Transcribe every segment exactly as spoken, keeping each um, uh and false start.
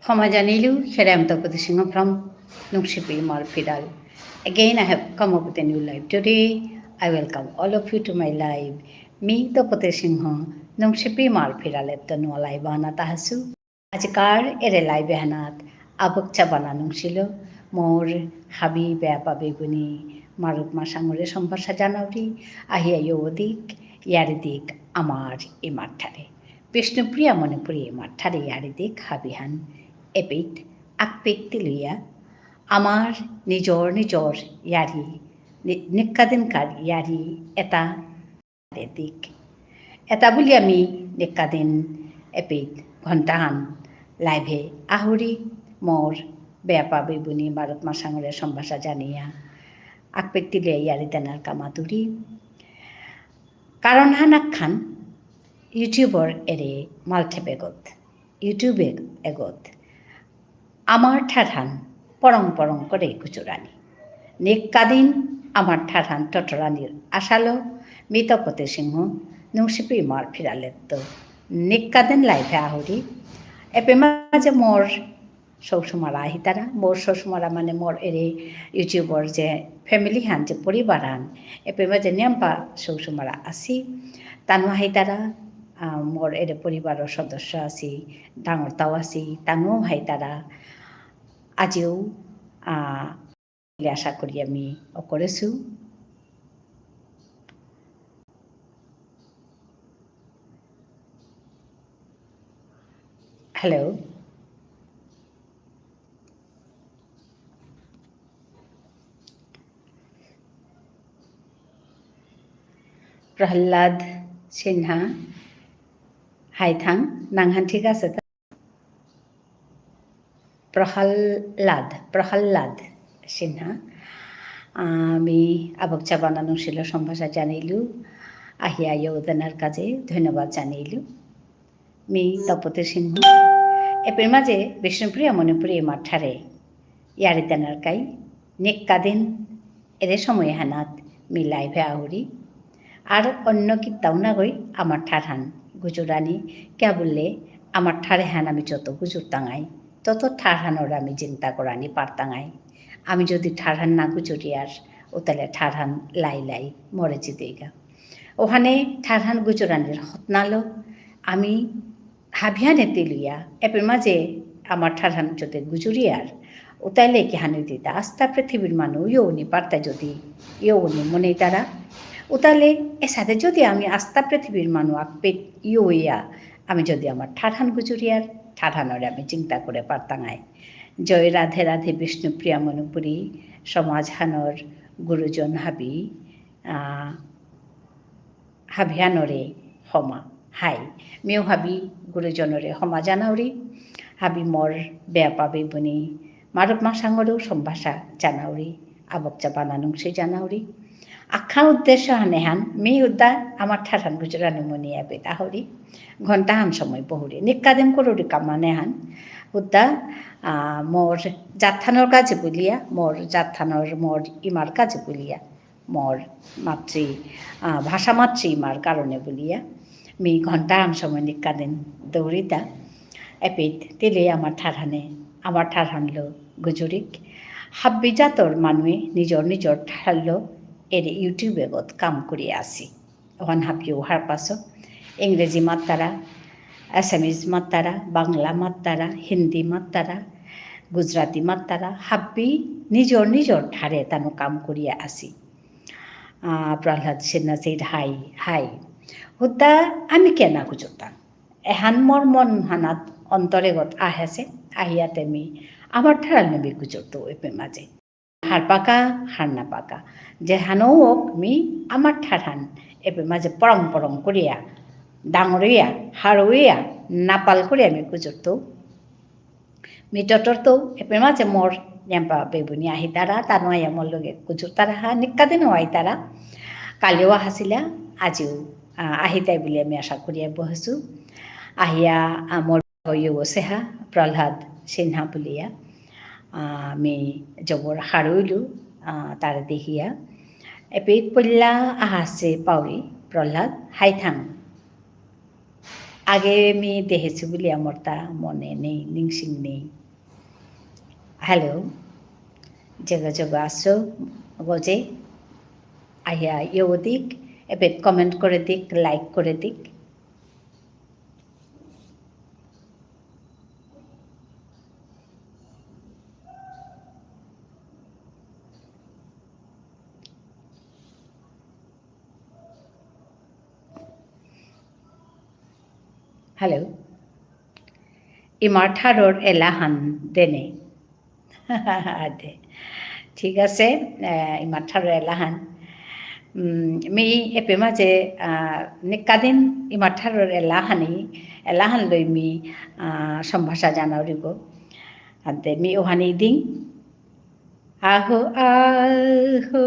ক্ষমা জানিলু, here I am Tapati Singha from Nungshipi Imar Phiral. Again, I have come up with a new live today. I welcome all of you to my live. মি তপতি সিংহ, নুংশিপি ইমার ফিরালেত্ত নুয়া live আহানাত আহাসু। আজিকার এরে live এহানাত আবক চাবানা নুংশিল, মোর হাবি বেয়াপা বেবুনি, মারুপ মাসাঙরে সম্ভাষা জানাউরি, আহিয়া য়ৌদিক, য়ারিদিক, আমার ইমার ঠারে। বিষ্ণুপ্রিয়া মণিপুরী ইমার ঠারে য়ারিদিক হাবিহান এপিত আকপিক তিলুয়া, আমার নিজর নিজর য়ারি, নি-, নিক্কাদিনকার য়ারি এতা দিক। এতা বুলি আমি নিক্কাদিন এপিত ঘন্টাহান live এ আহুরি মোর বেয়াপা বেবুনি মারুপ মাসাঙরে সম্ভাষা জানিয়া আকপিক তিলে য়ারি দেনার কামাতুরি। কারণ হানাক খান YouTubeর এরে মালঠেপ এগত, YouTube এগ-, এগত। আমার ঠারহান পরং পরং করে গুজরানি। নিক্কাদিন আমার ঠারহান টটরানির আশালো মি তপতি সিংহ নুংশিপি ইমার ফিরালেত্ত। নিক্কাদিন live এ আহুরি। এপে মাঝে মোর সৌসুমারা আহিতারা, মোর সৌসুমারা মানে মোর এরে YouTubeর যে family হান, যে পরিবার হান, এপে মাঝে নিয়াম্পা সৌসুমারা আসি, তানু আহিতারা, আহ, মোর এরে পরিবারর সদস্য আসি, ডাঙরতাও আসি, তানুও আহিতারা, আজিও, আহ, আশা করি আমি অকরেসু। Hello. প্রহ্লাদ সিনহা। হাই থাং, নাঙহান ঠিক আসে তা? প্রহ্লাদ, প্রহ্লাদ সিনহা। আমি আবক চাবানা নুংশিল সম্ভাষা জানিলু, আহিয়া য়ৌদানার কাজে ধন্যবাদ জানিলু। মি তপতি সিংহ। এপের মাঝে বিষ্ণুপ্রিয়া মণিপুরী ইমার ঠারে য়ারি দেনার কাই নিক্কাদিন এরে সময় হানাত মি live এ আহুরি। আর অন্য কিত্তাও নাগই আমার ঠারহান গুজরানি, কিয়া বুললে আমার ঠারহান আমি যত গুজরতাঙাই, তত ঠারহানর আমি চিন্তা করানি পারতাঙাই। আমি যদি ঠারহান না গুজরিয়ার, ও তাহলে ঠারহান লাই লাই মরে জিতেগা। ওহানে ঠারহান গুজরানির হতনালো আমি হাবিহানে তিলুয়া, এপের মাঝে আমার ঠারহান যদি গুজরিয়ার, উতাইলে কিহান অইতইতা, আস্তা পৃথিবীর মানু ইয়ৌনি পারতা যদি, ইয়ৌনি মনেইতারা, উতাইলে এসাদে যদি আমি আস্তা পৃথিবীর মানু আকপেত ইয়ৌয়া, আমি যদি আমার ঠারহান গুজরিয়ার, ঠারহানরে আমি চিন্তা করে পারতাঙাই। জয় রাধে রাধে বিষ্ণুপ্রিয়া মণিপুরী সমাজহানর গুরুজন হাবি, আহ, হাবিহানরে হমা। হাই, মিউ হাবি গুরুজনরে হমা জানাউরি, হাবি মোর বেয়াপা বেবুনি, মারুপ মাসাঙরেও সম্ভাষা জানাউরি, আবক চাবানা নুংশি জানাউরি। আখা উদ্দেশ্য হানেহান, মি হুদ্দা আমার ঠারহান গুজরানি মনিয়া বেতা হরি, ঘন্টাহান সময় বহুরি। নিক্কাদিন করুরি কামানেহান, হুদ্দা, আহ, মোর জাতহানর কাজে বুলিয়া, মোর জাতহানর মোর ইমার কাজে বুলিয়া। মোর মাতৃ, আহ, ভাষা মাতৃ ইমার কারণে বুলিয়া, মি ঘন্টাহান সময় নিক্কাদিন দৌড়িতা, এপিত তিলে আমার ঠারহানে, আমার ঠারহানলো গুজুরিক। হাব্বি জাতর মানুয়ে নিজর নিজর ঠারলো এরে YouTube এগত কাম করিয়া আসি। ওহান হাবিও হারপাসো, ইংরেজি মাত্তারা, Assamese মাত্তারা, বাংলা মাত্তারা, হিন্দি মাত্তারা, গুজরাটি মাত্তারা, হাব্বি নিজর নিজর ঠারে তানু কাম করিয়া আসি। আহ, প্রহ্লাদ সিনহা said hi, hi। হুদ্দা আমি কেনা গুজরতাম? এহান মোর মন হানাত অন্তরেগত আহেসে, আহিয়াতে মি আমার ঠারাল নিবি গুজরতো এপে মাঝে। হারপাকা, হারনাপাকা। যেহানো হোক মি আমার ঠারহান এপে মাঝে পরং পরং করিয়া, ডাঙরিয়া, হারুইয়া, নাপাল করিয়া মি গুজরতো। মি টটরতো, এপের মাঝে মোর নিয়াম্পা বেবুনি আহিতারা, তানু আয়া মোর লগে গুজুরতারা হা, নিক্কা দিনও আইতারা। কালিও আহাসিলা, আজিও, আহ, আহিতাই বুলি আমি আশা করিয়া বহেসু। আহিয়া, আহ, মোর হইও সেহা, প্রহ্লাদ সিনহা বুলিয়া। আহ, মি জবর হারুইলু, আহ, তারে দেহিয়া। এপে পল্লা আহাসে পাউরি, প্রহ্লাদ, হাই থাং। আগে মি দেহেসু বুলিয়া মোরতা মনে নেই, নিংসিং নেই। Hello, যেগো যেগো আসো, গজে, আইয়া ইয়েও দিক, এবে comment করে দিক, like করে দিক। Hello. ইমার ঠারর এলাহান দেনে। আদে। ঠিক আছে, আহ, ইমার ঠারর এলাহান। উম, মি এপে মাঝে, আহ, নিকাদিন ইমার ঠারর এলাহানি, এলাহান লই মি, আহ, সম্ভাষা জানাউরিব। আদে, মি ওহানি দিন। আহো, আহো,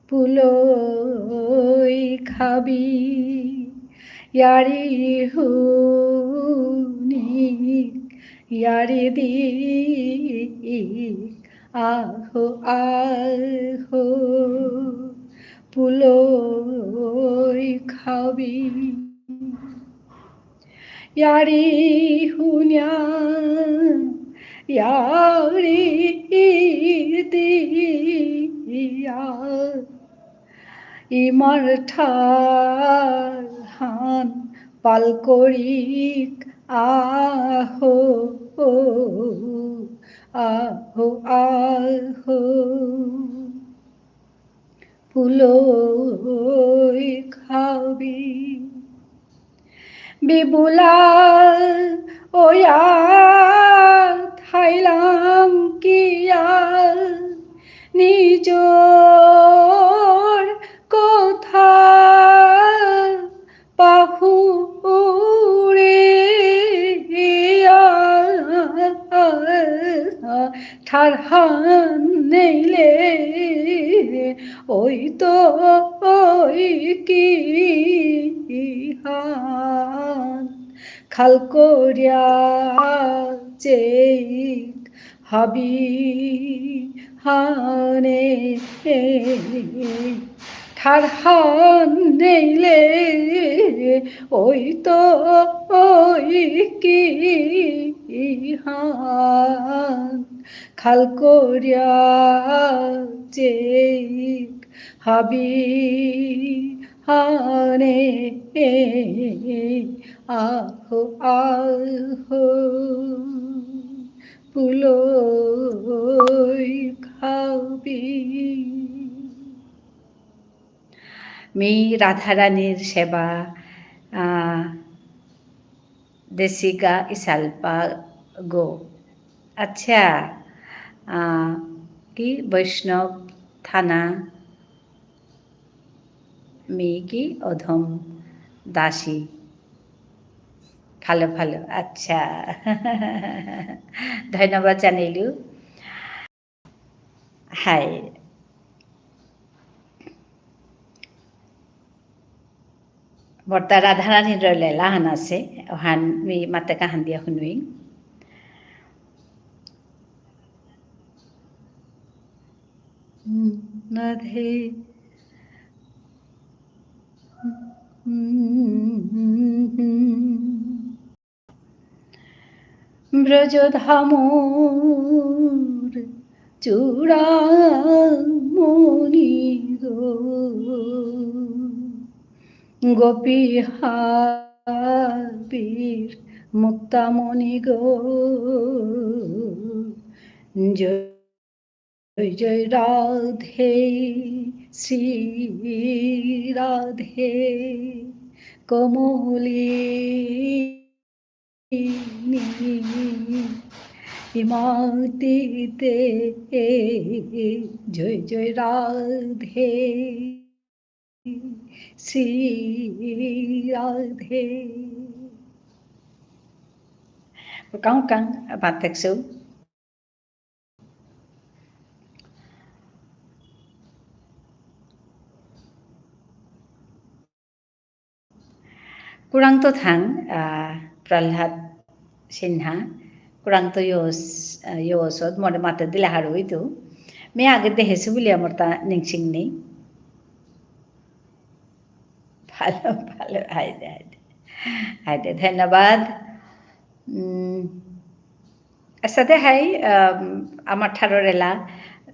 পুলই খাবি, য়ারি হুনিক, য়ারি দিক, আহো, আহো, পুলই খাবি। য়ারি হুনিয়া, য়ারি দিয়া, ইমার ঠারহান পাল করিক আহো, আহো, আহো। পুলই খাবি। বিবুলা ওয়া থাইলাম কিয়া নিজর কথা পাহুরিয়া ঠারহান নেইলে ওই তো ওই কি হান খাল করিয়া চেক হাবি হানে ঠারহান নেইলে ওই তো ওই কি হান খাল করিয়া চেক হাবি হানে আহো আহো পুলই খাবি। মি রাধারানীর সেবা, আহ, দেসিগা ইসালপা গো। আচ্ছা, আহ, কি বৈষ্ণব থানা? মি কি অধম দাসী? ভালো, ভালো। আচ্ছা। ধন্যবাদ জানাইলু। হাই। বর্তা রাধারানীর লেলাহান আছে, ওহান মি মাতে কাহান দিয়া হুনুই। রাধে। ব্রজধামর চূড়ামণি গো, গোপী হাবির মুক্তামণি গো, জয় জয় রাধে, শ্রী রাধে, কমলিনী ইমাতিতে, জয় জয় রাধে, শ্রী রাধে। কাং কাং, বাতেকসু। কুরাংতো থাং, আহ, প্রহ্লাদ সিনহা, কুরাংতো ইয়স-, আহ, ইয়সত, মোরে মাতে দিলা হারৌ ইতু। মি আগে দেহেসু বুলিয়া মোরতা নিংসিং নেই। ভালো, ভালো, হাই দে, হাই দে। হাই দে, ধন্যবাদ। উম, এসাদে হাই, আম, আমার ঠারর এলা,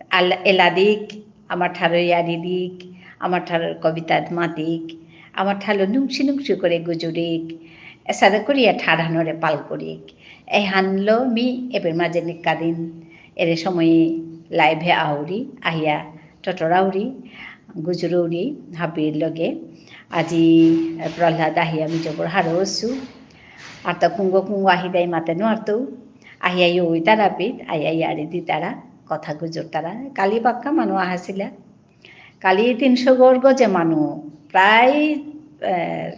আল-, এলা দিক, আমার ঠারর ইয়ারি দিক, আমার ঠারর কবিতাত মাতিক, আমার ঠারলো নুংসি নুংসি করে গুজুরিক, এসাদে করিয়া ঠারহানরে পাল করিক। এহানলো মি এপের মাঝে নিকাদিন এরে সময়ে live এ আহুরি, আহিয়া টটরাউরি, গুজুরৌরি, হাবির লগে। আজি প্রহ্লাদ আহিয়া মি জবর হারৌ অসু। আর তো কুঙ্গ কুঙ্গ আহি দাই মাতে নুয়ারতৌ। আহিয়া ইয়ৌইতারা পিত, আহিয়া ইয়ারি দিতারা, কথা গুজুরতারা। কালি বাক্কা মানু আহাসিলা। কালি তিনশো গর গজে মানু, প্রায়, এ,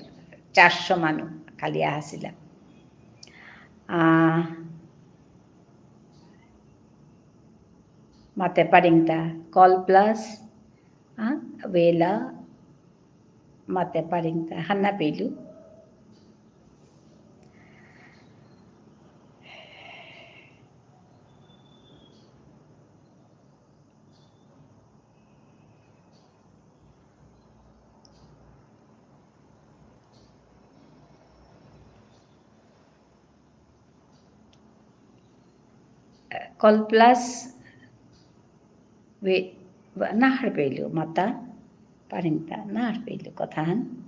চারশো মানু কালি আহাসিলা। আহ, মাতে পারিংতা, কল প্লাস, আহ, ওয়েলা, মাতে পারিংতা, হান্না পেলু। Call plus, wait, নাহার পেলু, মাতা, পারিংতা, নাহার পেলু, কথাহান।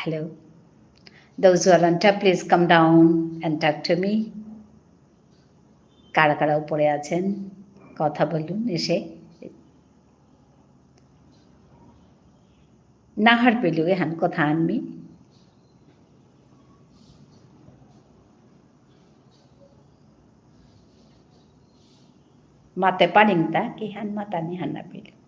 Hello. Those who are on top, please come down and talk to me. কারা কারা উপরে আছেন, কথা বলুন এসে। নাহার পেলু এহান কথাহান মি। মাতে পারিংতা, কিহান মাতানি হান্না পেলু।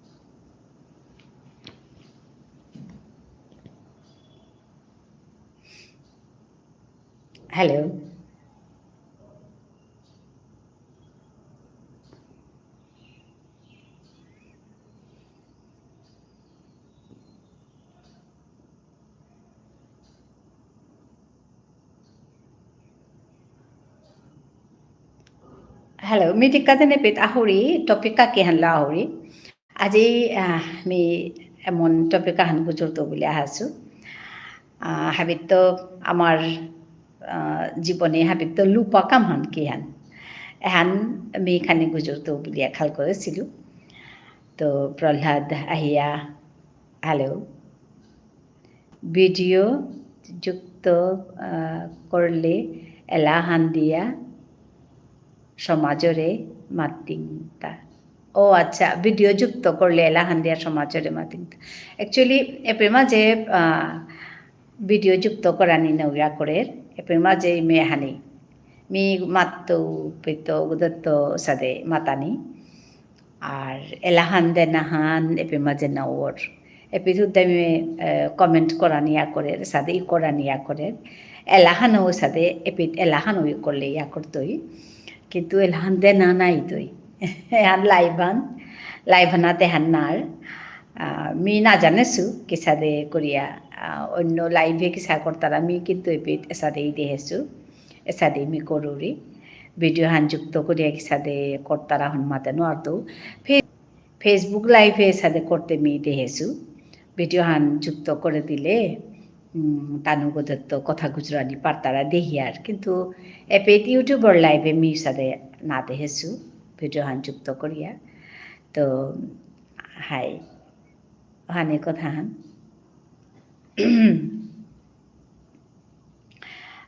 Hello. Hello, মি টিকা দেনে পেত আহুরি, topic কা কিহানলো আহুরি। আজি, আহ, মি এমন topic আহান গুজুরতৌ বুলি আহাসু। আহ, হাবিত্ত আমার, আহ, জীবনে হাবিত্ত লুপা কামহান কিহান। এহান মি খানি গুজুরতৌ বুলিয়া খাল করেসিলু। তো প্রহ্লাদ আহিয়া, hello। Video যুক্ত, আহ, করলে এলাহান দিয়া সমাজরে মাতিংতা। ও আচ্ছা, video যুক্ত করলে এলাহান দিয়া সমাজরে মাতিংতা। Actually, এপের মাঝে, আহ, video যুক্ত করানি নৌয়া করের, এপের মাঝে মি এহানি। মি মাত্ত, পেত, গুদত্ত সাদে মাতানি। আর এলাহান দেনাহান এপের মাঝে না ওর। এপেত হুদ্দা মি, এ, comment করানি ইয়া করের, সাদে ই করানি ইয়া করের। এলাহানও সাদে এপেত এলাহানও ই করলে ইয়া করতই। কিন্তু এলাহান দেনা নাই তই। এহান live হান, live হানাত এহান নার। আহ, মি না জানেসু কিসাদে করিয়া, আহ, অন্য live এ কিসা করতারা মি কিন্তু এপেত এসাদেই দেহেসু। এসাদে মি করুরি। Video হান যুক্ত করিয়া কিসাদে করতারা হন মাতে নুয়ারতৌ। ফে-, Facebook live এ এসাদে করতে মি দেহেসু। Video হান যুক্ত করে দিলে, উম, তানু গদত্ত কথা গুজরানি পারতারা দেহিয়ার। কিন্তু এপেত YouTube র live এ মি এসাদে না দেহেসু। Video হান যুক্ত করিয়া। তো, হাই। অহানে কথা হান।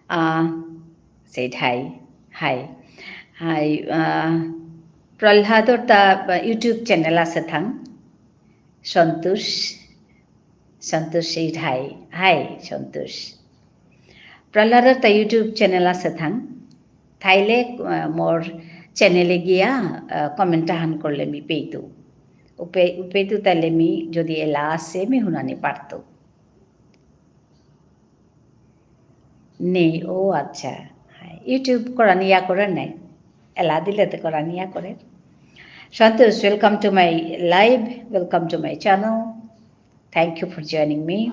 আহ, said hi. Hi. Hi, আহ, প্রহ্লাদর তা YouTube channel আছে থাং। সন্তোষ। সন্তোষ said hi. Hi, সন্তোষ। প্রহ্লাদর তা YouTube channel আছে থাং। থাইলে, আহ, মোর channel এ গিয়া, আহ, comment আহান করলে মি পেইতু। উপে-, উপেইতু তাইলে মি যদি এলা আছে, মি হুনানি পারতু। নেই, ও আচ্ছা। হাই, YouTube করানি ইয়া করে নাই। এলা দিলে তো করানি ইয়া করে। সন্তোষ, welcome to my live, welcome to my channel. Thank you for joining me.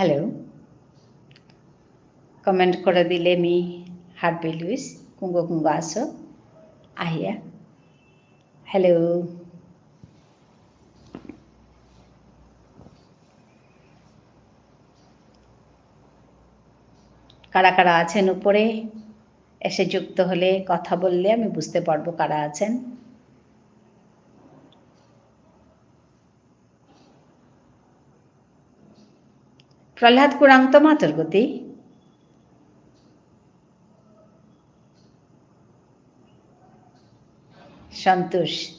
Hello. Comment করে দিলে মি হারপেইলুইস, কুঙগ কুঙগ আসো, আহিয়া। Hello. কারা কারা আছেন উপরে? এসে যুক্ত হলে, কথা বললে আমি বুঝতে পারবো কারা আছেন। প্রহ্লাদ কুরাংত মাতুরগতি। সন্তোষ।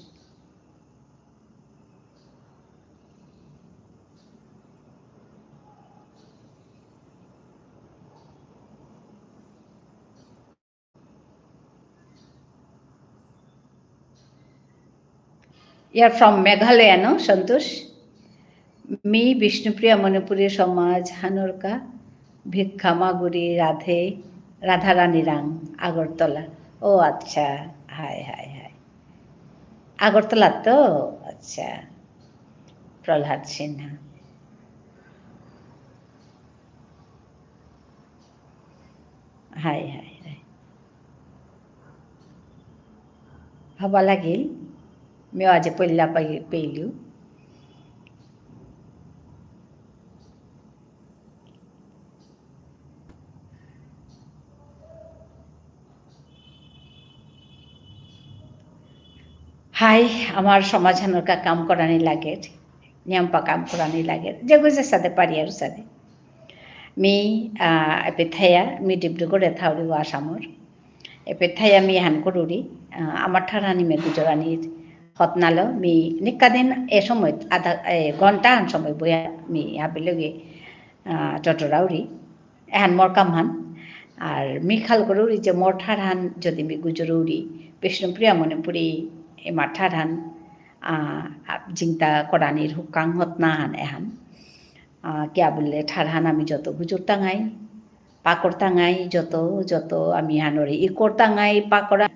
You are from Meghalaya, no, সন্তোষ? মি বিষ্ণুপ্রিয়া মণিপুরী সমাজ হানরকা ভিক্ষা মাগুরি রাধে রাধারানী রাং আগরতলা। ও আচ্ছা, হাই, হাই, হাই। আগরতলা তো? আচ্ছা। Prahlad Sinha. Hi, hi, hi. হবা লাগিল। মিও আজি পইলা পাই-, পেইলু। হাই, আমার সমাজহানর কা-, কাম করানি লাগে, নিয়ামপা কাম করানি লাগে, যেগো যে সাদে পারি আর সাদে। মি, আহ, এপেথায়া, মি ডিব্রুগড়ে থাউরি আসামর। এপেথায়া মি হান করুরি, আহ, আমার ঠারহানি মে গুজরানির হতনালো, মি নিকাদিন এ সময় আধা, এ ঘন্টা হান সময় বইয়া মি হাবিলগে, আহ, টটরাউরি। এহান মোর কামহান। আর মি খাল করুরি যে মোর ঠারহান যদি মি গুজরুরি, বিষ্ণুপ্রিয়া মণিপুরী এমা ঠারহান, আহ, আ, জিংতা করানির হুকাং হতনাহান এহান। আহ, কিয়া বুললে ঠারহান আমি যত গুজরতাঙাই, পাকরতাঙাই, যত, যত আমি হানরে ইকরতাঙাই, পাকরা।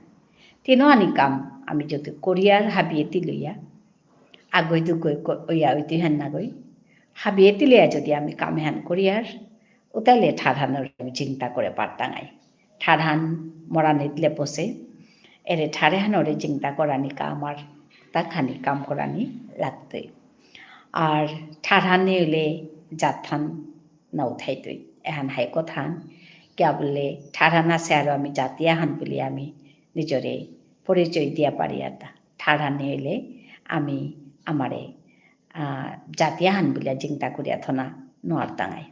তিনোহানি কাম আমি যত করিয়ার হাবিয়ে তিলইয়া। আগই দুগই ক-, ওইয়া ওইতে হান নাগই। হাবিয়ে তিলইয়া যদি আমি কাম এহান করিয়ার, উতাইলে ঠারহানর আমি জিংতা করে পারতাঙাই। ঠারহান মরানিত লেপসে, এরে ঠারহানরে জিংতা করানিকা আমার তাখানি কাম করানি লাগতই। আর ঠারহান নেইলে জাতহান না উঠাইতই। এহান হাই কথাহান, কিয়া বুললে ঠারহান আসে আরো আমি জাতি আহান বুলি আমি নিজরে পরিচয় দিয়া পারিয়ার তা। ঠারহান নেইলে আমি আমারে আহ, জাতি আহান বুলিয়া জিংতা করিয়া থনা নোয়ারতাঙাই।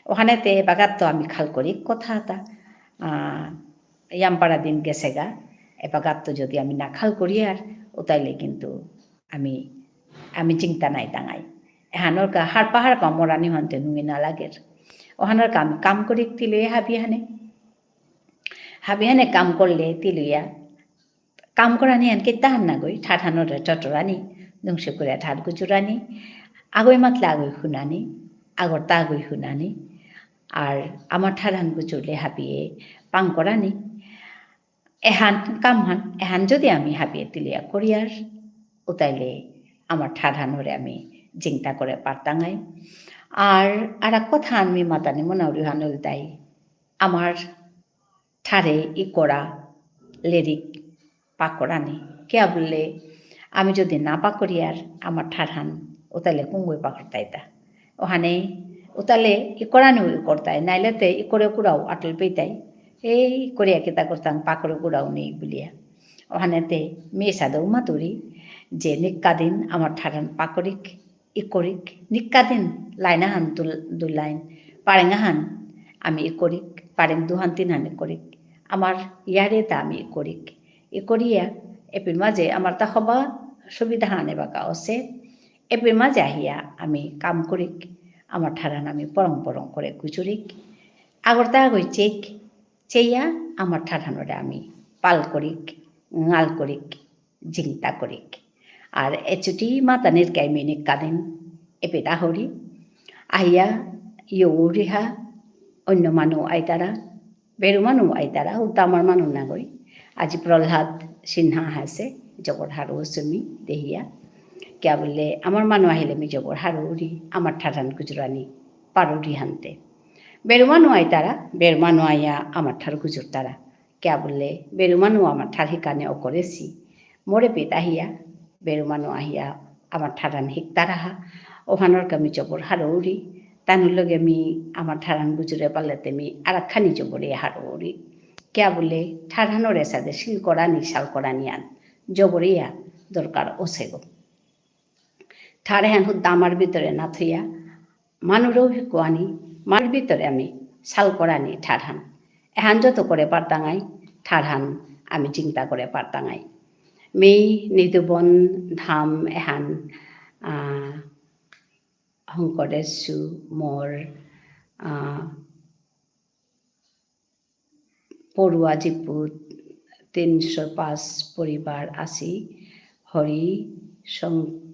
ওহানেতে এবাগাত তো আমি খাল করি কথা এতা, আহ, ইয়ামপারা দিন গেছেগা, এবাগাত তো যদি আমি না খাল করিয়ার, উতাইলে কিন্তু আমি, আমি জিংতা নাইতাঙাই। এহানর কা হারপা হারপা মরানি হন্তে নুঙি না লাগের। ওহানর কা আমি কাম করিক তিলে হাবিহানে। হাবিহানে কাম করলে তিলইয়া কাম করানি আনকে তাহান নাগই, ঠারহানরে টটরানি, নুংসে করে ঠার গুজরানি, আগই মাতলে আগই হুনানি, আগরতা আগই হুনানি, আর আমার ঠারহান গুজরলে হাবিয়ে পাং করানি। এহান কামহান, এহান যদি আমি হাবিয়ে তিলিয়া করিয়ার, উতাইলে আমার ঠারহানরে আমি জিংতা করে পারতাঙাই। আর আরাক কথা আমি মাতানি মনাউরি হান ইলতাই, আমার ঠারে ইকরা লেরিক পাকরানি। কিয়া বুললে, আমি যদি না পাকরিয়ার আমার ঠারহান, উতালে কুঙগই পাকরতাইতা। ওহানে উতালে ইকরানিউ ইকরতাই, নাইলেতে ইকরে কুরাউ আটল পেইতাই। এই ইকরিয়া কিতা করতাং, পাকরে কুরাউ নেই বুলিয়া। ওহানেতে মি এসাদেউ মাতুরি, যে নিকাদিন আমার ঠারহান পাকরিক, ইকরিক, নিকাদিন লাইন আহান দু, দু লাইন, পারেং আহান আমি ইকরিক, পারেং দুহান তিনহান ইকরিক। আমার ইয়ারে তা আমি ইকরিক। ইকরিয়া, এপির মাঝে আমার তা হবা সুবিধাহান এবাকা অসে। এপির মাঝে আহিয়া আমি কাম করিক, আমার ঠারহান আমি পরং পরং করে গুজুরিক। আগরতা আগই চেক, চেয়া আমার ঠারহানরে আমি পাল করিক, ঙাল করিক, জিংতা করিক। আর এচুটি মাতানির কাই মি নিকাদিন এপেদা হরি। আহিয়া ইয়ৌরিহা অন্য মানু আইতারা, বেরু মানু আইতারা, উতা আমার মানু নাগই। আজি প্রহ্লাদ সিনহা আহেসে, জবর হারৌ অসু মি দেহিয়া। কিয়া বুললে, আমার মানু আহিলে মি জবর হারৌরি, আমার ঠারহান গুজরানি পারুরি হানতে। বেরুমা নুয়াইতারা, বেরুমা নুয়াইয়া আমার ঠার গুজুরতারা। কিয়া বুললে, বেরুমা নুয়া আমার ঠার হিকানে অকরেসি। মোরে পিতা হিয়া, বেরুমা নুয়া হিয়া আমার ঠারহান হিকতারাহা। ওহানর কা মি জবর হারৌরি। তানুর লগে মি আমার ঠারহান গুজুরে পারলেতে মি আরাকখানি জবরে হারৌরি। কিয়া বুললে, ঠারহানর এসাদে সিল করানি, সাল করানি আন। জবরিয়া দরকার অসেগো। ঠারহান হুদ্দা আমার ভিতরে না থইয়া, মানুরও হিকুয়ানি, মানুর ভিতরে আমি সাল করানি ঠারহান। এহান যত করে পারতাঙাই, ঠারহান আমি চিন্তা করে পারতাঙাই। মি নিদুবন ধাম এহান, আহ, হংকরেসু মোর, আহ, পড়ুয়া জিপুত তিনশো পাঁচ পরিবার আসি, হরি সংকীর্তন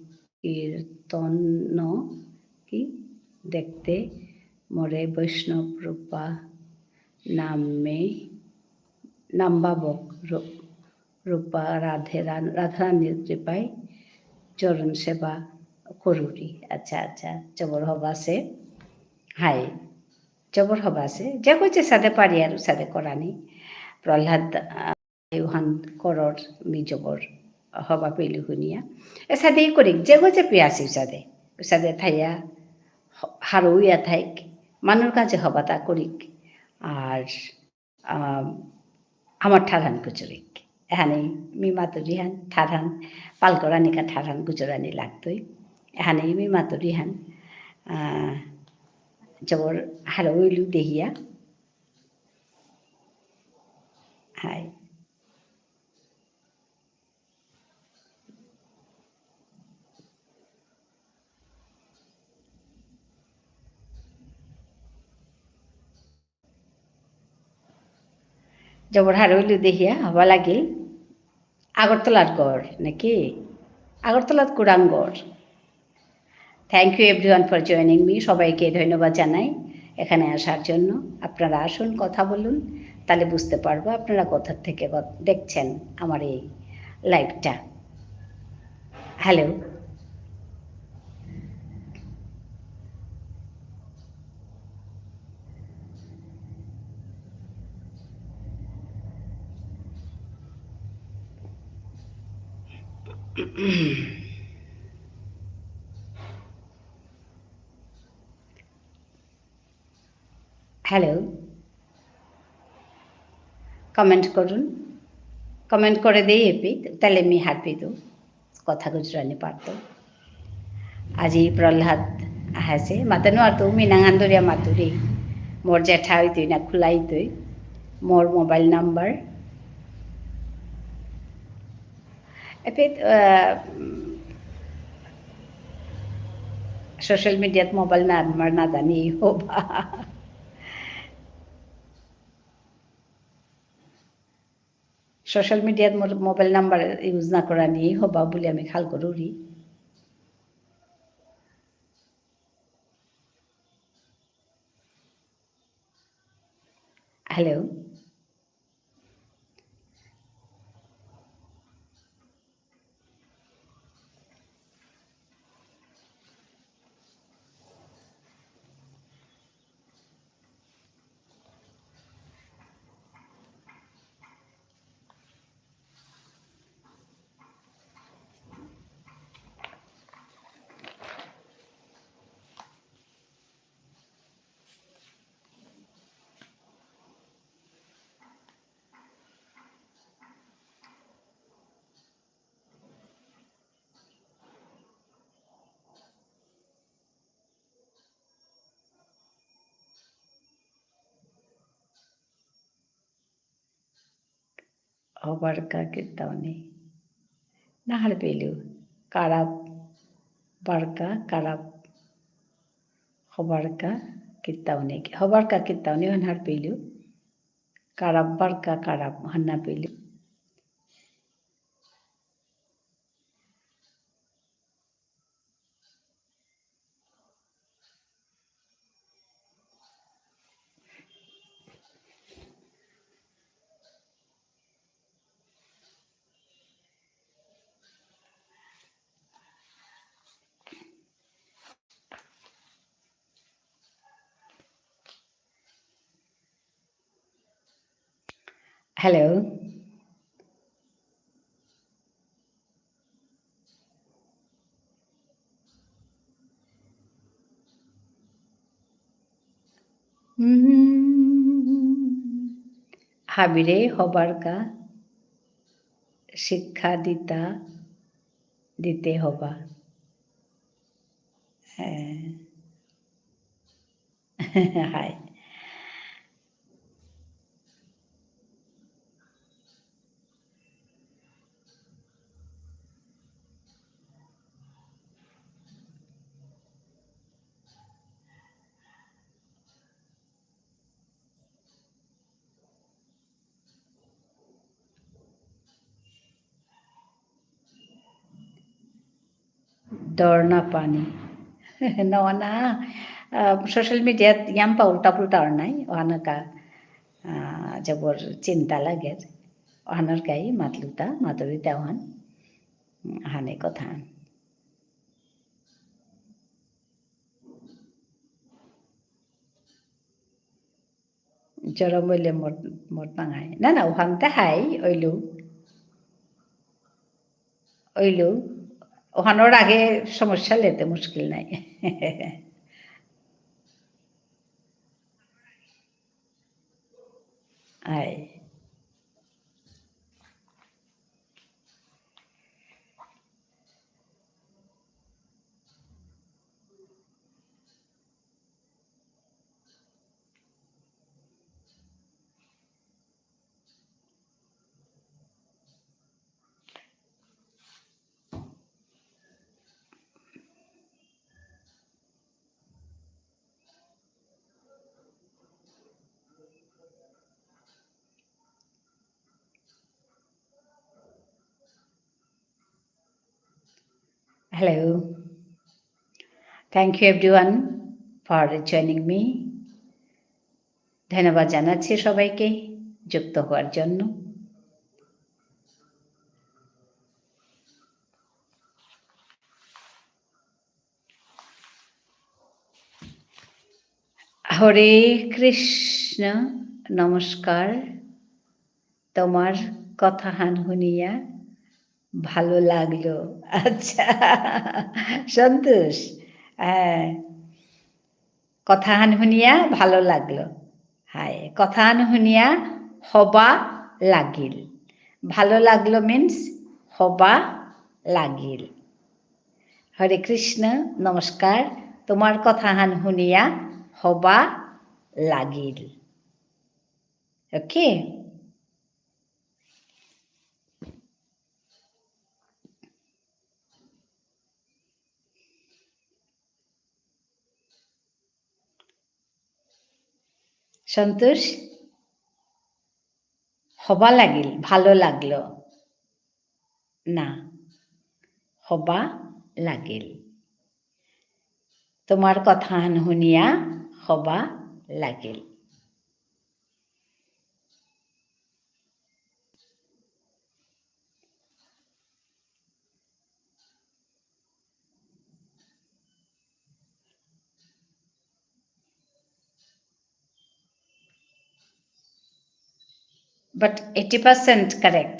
কি দেখতে মোরে বৈষ্ণব রূপা নামে নামবাবক রূ-, রূপা রাধে রা-, রাধারানীর কৃপায় চরণ সেবা করুরি। আচ্ছা, আচ্ছা, জবর হবাসে। হাই। জবর হবাসে, যেগো যেসাদে পারিয়ার উসাদে করানি। প্রহ্লাদ, আহ, এহান করর মি জবর হবা পেলু হুনিয়া। এসাদেই করিক, যেগো যে পিয়াসি উসাদে, উসাদে থাইয়া, হ-, হারৌইয়া থাইক, মানুর কাছে হবাতা করিক। আর, আহ, আমার ঠারহান গুজুরিক। এহানেই মি মাতুরিহান, ঠারহান, পালকরানিকা ঠারহান গুজুরানি লাগতই। এহানেই মি মাতুরিহান, আহ, জবর হারৌইলু দেহিয়া। হাই। জবর হারৌইলু দেহিয়া হবা লাগিল। আগরতলার গড় নাকি? আগরতলার কুরাঙ্গর। Thank you everyone for joining me. সবাইকে ধন্যবাদ জানাই এখানে আসার জন্য। আপনারা আসুন, কথা বলুন, তাহলে বুঝতে পারবো আপনারা কোথা থেকে ক-, দেখছেন আমার এই liveটা। Hello. Hello. Comment করুন। Comment করে দেই এপি, তাহলে মি হারপিতু। কথা গুজরানি পারতো। আজি প্রহ্লাদ আহেসে, মাতে নুয়ারতু, মি নাঙহান ধরিয়া মাতুরি। মোর জেঠা হইতই না খুলাইতই। মোর mobile number। এপি, আহ, social mediaত mobile number না জানি হবা। Social mediaত মোর mobile number use না করানি হবা বুলি আমি খাল করুরি। Hello. হবারকা কিত্তাউনি। না হারপেলু। কারাপ, বারকা, কারাপ। হবারকা কিত্তাউনি। হবারকা কিত্তাউনি হান হারপেলু। কারাপ, বারকা, কারাপ হান না পেলু। Hello. উম, হাবিরে হবারকা শিক্ষা দিতা, দিতে হবা। হ্যাঁ। হাই। ডর না পানি। না, না, আহ, social media ত ইয়াম্পা উল্টা পুল্টা অর নাই, ওহানকা, আহ, জবর চিন্তা লাগে। ওহানর কাই মাতলুতা, মাতুরিতা ওহান, উম, হানে কথা। জরম হইলে মর-, মর পাঙাই। না, না, ওহানতে হাই, ওইলু। ওইলু। ওহানর আগে সমস্যা লেতে মুশকিল নাই। I. Hello. Thank you everyone for joining me. ধন্যবাদ জানাচ্ছি সবাইকে যুক্ত হওয়ার জন্য। হরে কৃষ্ণ, নমস্কার। তোমার কথাহান হুনিয়া ভালো লাগলো। আচ্ছা, সন্তোষ। হ্যাঁ, কথাহান হুনিয়া ভালো লাগলো। হাই, কথাহান হুনিয়া হবা লাগিল। ভালো লাগলো means হবা লাগিল। হরে কৃষ্ণ, নমস্কার। তোমার কথাহান হুনিয়া হবা লাগিল। Okay? সন্তোষ? হবা লাগিল, ভালো লাগলো। না, হবা লাগিল। তোমার কথাহান হুনিয়া হবা লাগিল। But eighty percent correct.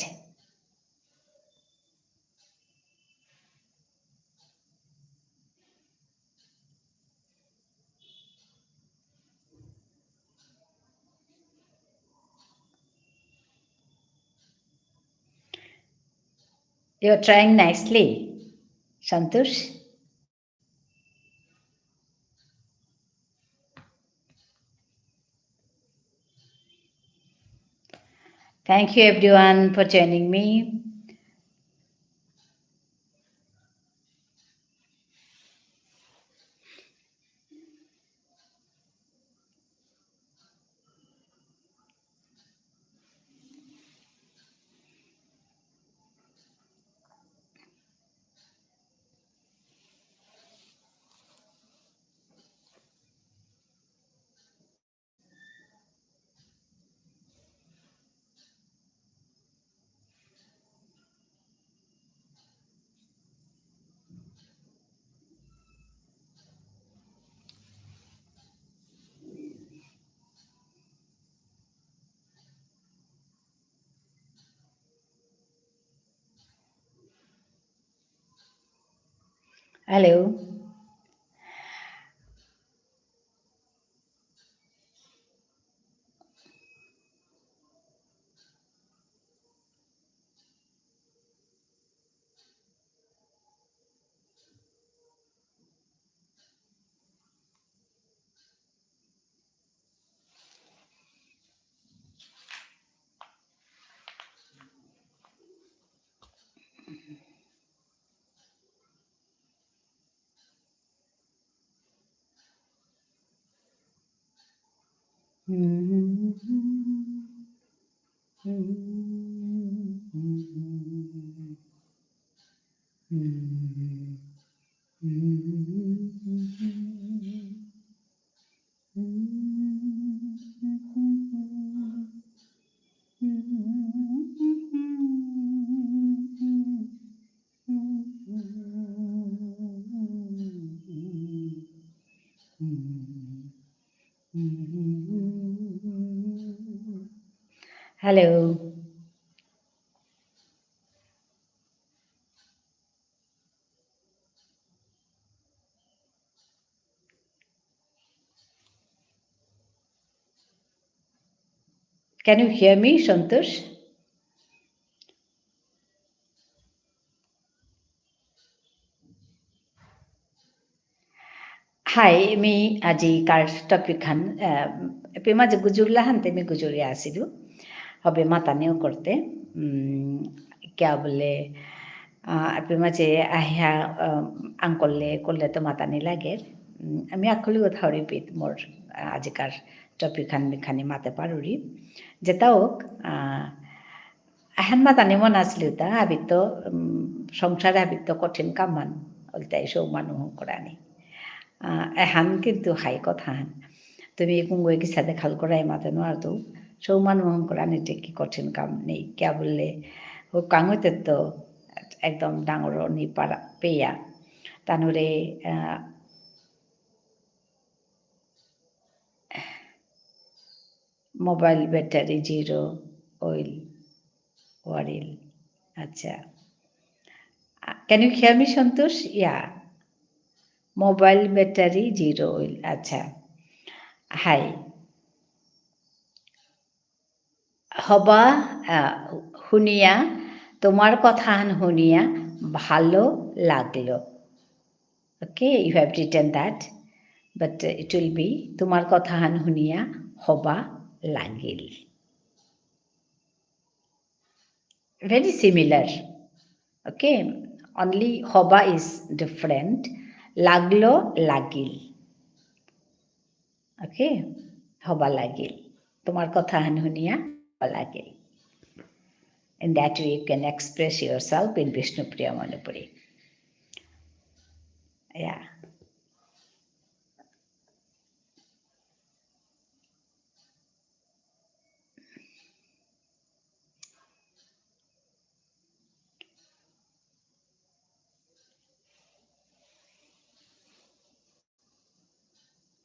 You're trying nicely, Santosh. Thank you everyone for joining me. Hello. Hello. Can you hear me, Santosh? Hi, me আজিকার topic হান, আহ, এপে মাঝে গুজুরলা হানতে মি গুজুরিয়া আসিলু। হবে মাতানিও করতে, উম, কিয়া বুলে, আহ, এপে মাঝে আহিয়া, আহ, uncle লে করলে তো মাতানি লাগে। উম, আমি আকলি কথা repeat মোর, আহ, আজিকার topic হান মিখানি মাতে পারুরি। যেতা হোক, আহ, এহান মাতানি মন আসলিতা, হাবিত, উম, সংসারে হাবিত কঠিন কামহান, ওলতাই সৌ মানু হঙকরানি। আহ, এহান কিন্তু হাই কথাহান। তুমি কুঙ্গই কিসাদে খাল করাই মাতে নোয়ারতু, সৌ মানু হঙকরানিতে কি কঠিন কাম নেই। কিয়া বুললে, ও কাঙতে তো একদম ডাঙর নি পারা পেয়া। তানুরে, আহ, Mobile battery zero oil, ওয়ারিল। আচ্ছা। Uh, can you hear me, Santosh? Yeah. Mobile battery zero oil. আচ্ছা। হাই। হবা, আহ, হুনিয়া, তোমার কথাহান হুনিয়া ভালো লাগলো। Okay, you have written that, but, uh, it will be, তোমার কথাহান হুনিয়া হবা লাগিল। Very similar. Okay, only হবা is different. লাগলো, লাগিল। Okay, হবা লাগিল। তোমার কথাহান হুনিয়া হবা লাগিল। In that way, you can express yourself in Bishnupriya Manipuri. Yeah.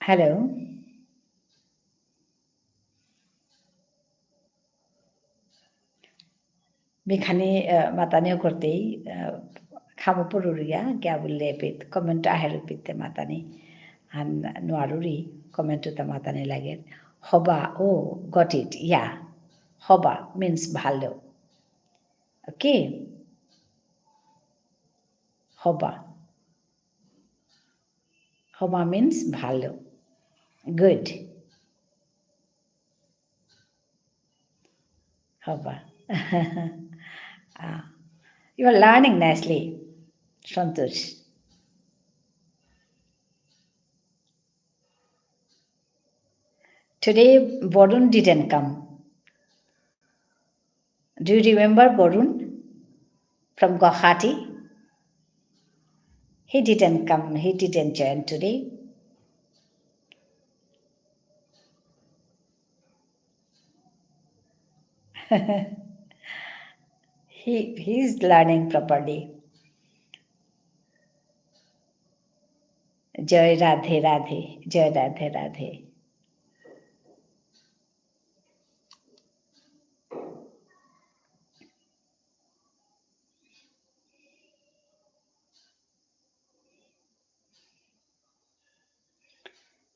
Hello. মিখানি, আহ, মাতানিও করতেই, আহ, খামো পড়ুরিয়া, কিয়া বুললে এপিত comment আহের পিতে মাতানি। আন নোয়ারুরি comment উতা মাতানি লাগে। হবা, oh, got it, yeah. হবা means ভালো। Okay? হবা। হবা means ভালো। Good. হবা। Ah, you are learning nicely, Santosh. Today, Varun didn't come. Do you remember Varun from Guwahati? He didn't come, he didn't join today. He, he is learning properly. জয় রাধে রাধে, জয় রাধে রাধে।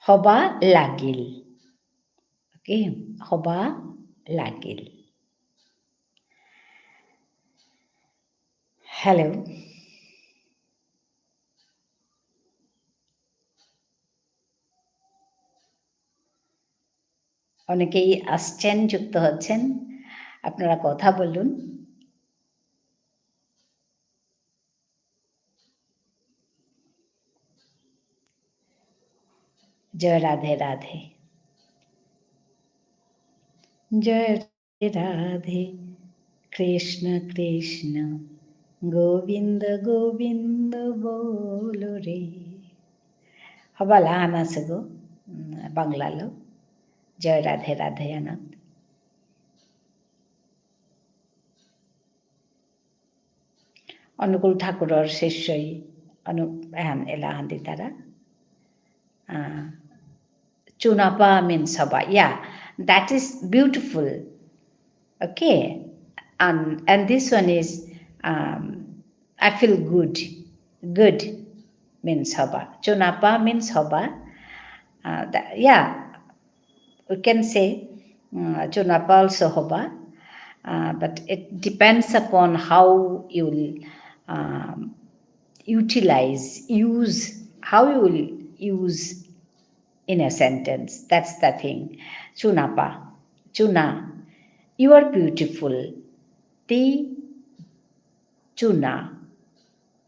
হবা লাগিল। Okay, হবা লাগিল। Hello. অনেকেই আসছেন, যুক্ত হচ্ছেন, আপনারা কথা বলুন। জয় রাধে রাধে। জয় রাধে। কৃষ্ণ কৃষ্ণ গোবিন্দ গোবিন্দ বল রে। হবা এলাহান আসে গো, উম, বাংলালো। জয় রাধে রাধে আনাত। অনুকূল ঠাকুরর শিষ্যই অনু-, এহান এলাহান দিতারা। আহ, চুনাপা means হবা। Yeah, that is beautiful. Okay. And, and this one is, um, I feel good. Good means হবা। চুনাপা means হবা। Uh, the, yeah, we can say, uh, চুনাপা also হবা. Uh, but it depends upon how you will, um, utilize, use, how you will use in a sentence. That's the thing. চুনাপা, চুনা, you are beautiful. তি চুনা,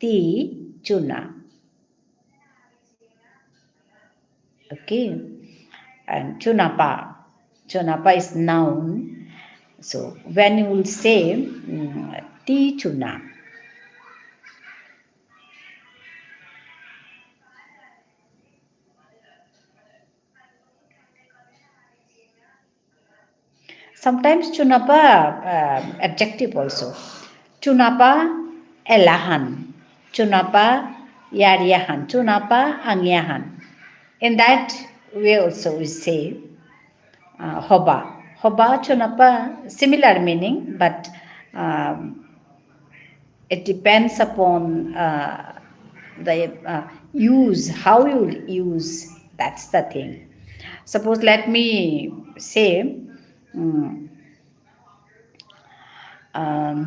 তি চুনা। Okay. And চুনাপা, চুনাপা is noun. So when you will say, mm, তি চুনা. Sometimes চুনাপা, uh, adjective also. চুনাপা এলাহান, চুনাপা ইয়ারিয়াহান, চুনাপা আঙিয়াহান. In that way also we say, uh, হবা। হবা চুনাপা similar meaning, but, um, it depends upon, uh, the, uh, use, how you use, that's the thing. Suppose, let me say, mm, um,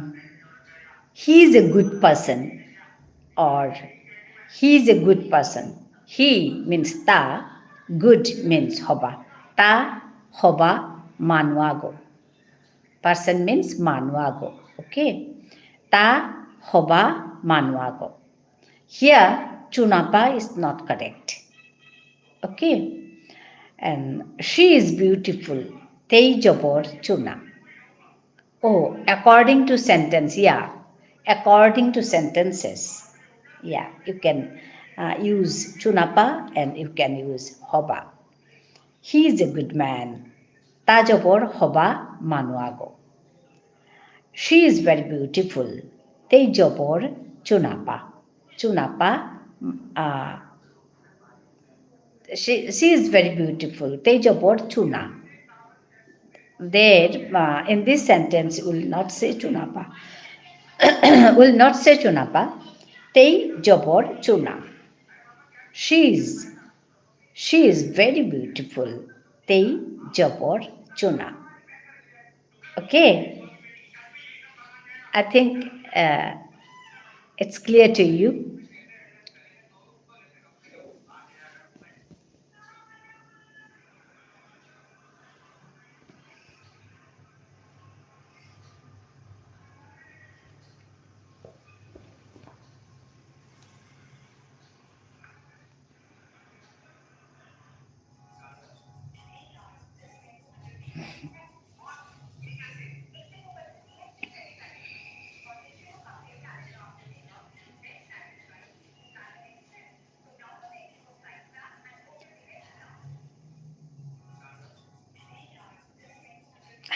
he is a good person, or he is a good person. He means তা, good means হবা। তা হবা মানু আগ। Person means মানু আগ, okay? তা হবা মানু আগ। Here, চুনাপা is not correct. Okay? And she is beautiful. তেই জবর চুনা। Oh, according to sentence, yeah. According to sentences. Yeah, you can, uh, use চুনাপা and you can use হবা. He is a good man. তা জবর হবা মানু আগ। She is very beautiful. তেই জবর চুনাপা। চুনাপা, uh, she, she is very beautiful. তেই জবর চুনা। There, uh, in this sentence, you will not say চুনাপা। Will not say চুনাপা। তেই জবর চুনা। She is She is very beautiful. তেই জবর চুনা। Okay. I think, uh, it's clear to you.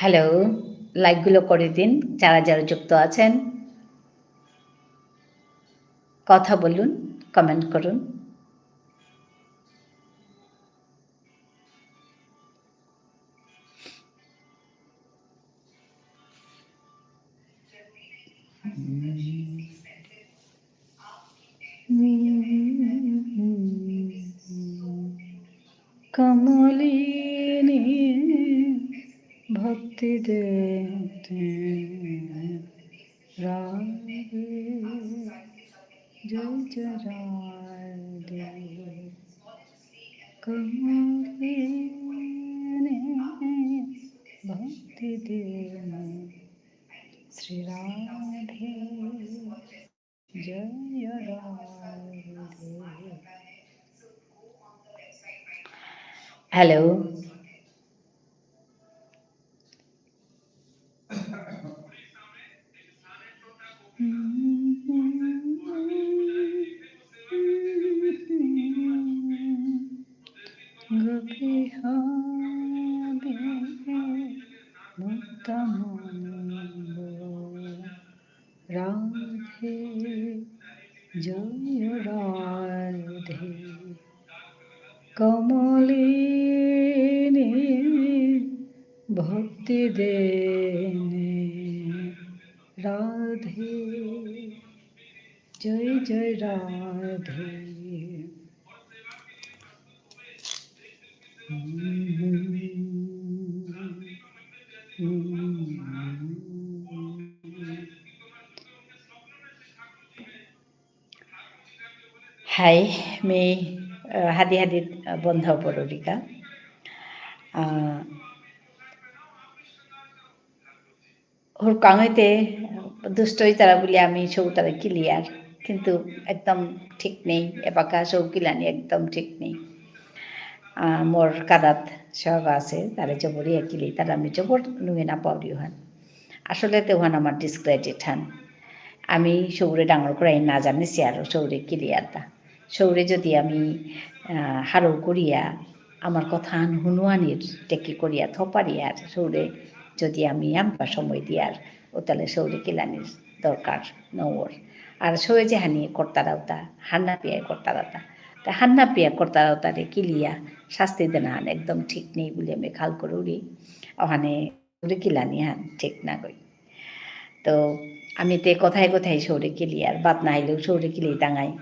Hello, like গুলো করে দিন, যারা যারা যুক্ত আছেন। কথা বলুন, comment করুন। রাধে, জয় জয় রাধে। কমলিনী ভক্তি দেনে শ্রী রাধে জয় রাধে। হ্যালো। রাধে, জয় রাধে। কমলিনী ভক্তি দেনে রাধে, জয় জয় রাধে। হাই, মি, আহ, হাদি হাদি, আহ, বন্ধ পড়ুরিকা। আহ, হুরকাং হইতে দুষ্ট হইতারা বুলি আমি সৌতারা কিলিয়ার, কিন্তু একদম ঠিক নেই, এবাকা সৌ কিলানি একদম ঠিক নেই। আহ, মোর কাদাত সব আছে, তারা জবরিয়া কিলি, তারা আমি জবর নুয়ে না পাউরি হান। আসলে তে ওহান আমার discredit হান। আমি সৌরে ডাঙর করাই না জানিসি আর সৌরে কিলিয়ারতা। সৌরে যদি আমি, আহ, হারৌ করিয়া আমার কথা আন হুনুয়ানির টেকি করিয়া থপারিয়ার সৌরে যদি আমি আমপা সময় দিয়ার, ও তাহলে সৌরে কিলানির দরকার নওর। আর সৌয়ে যে হানি করতারাউতা, হান্না পিয়ায় করতারাউতা। তা হান্না পিয়া করতারাউতারে কিলিয়া শাস্তি দেনা হান একদম ঠিক নেই বলে আমি খাল করুরি। ওখানে সৌরে কিলানি হান ঠিক না কই। তো আমি তে কথায় কথায় সৌরে কিলি আর বাত না হইলেও সৌরে কিলি তাঙাই।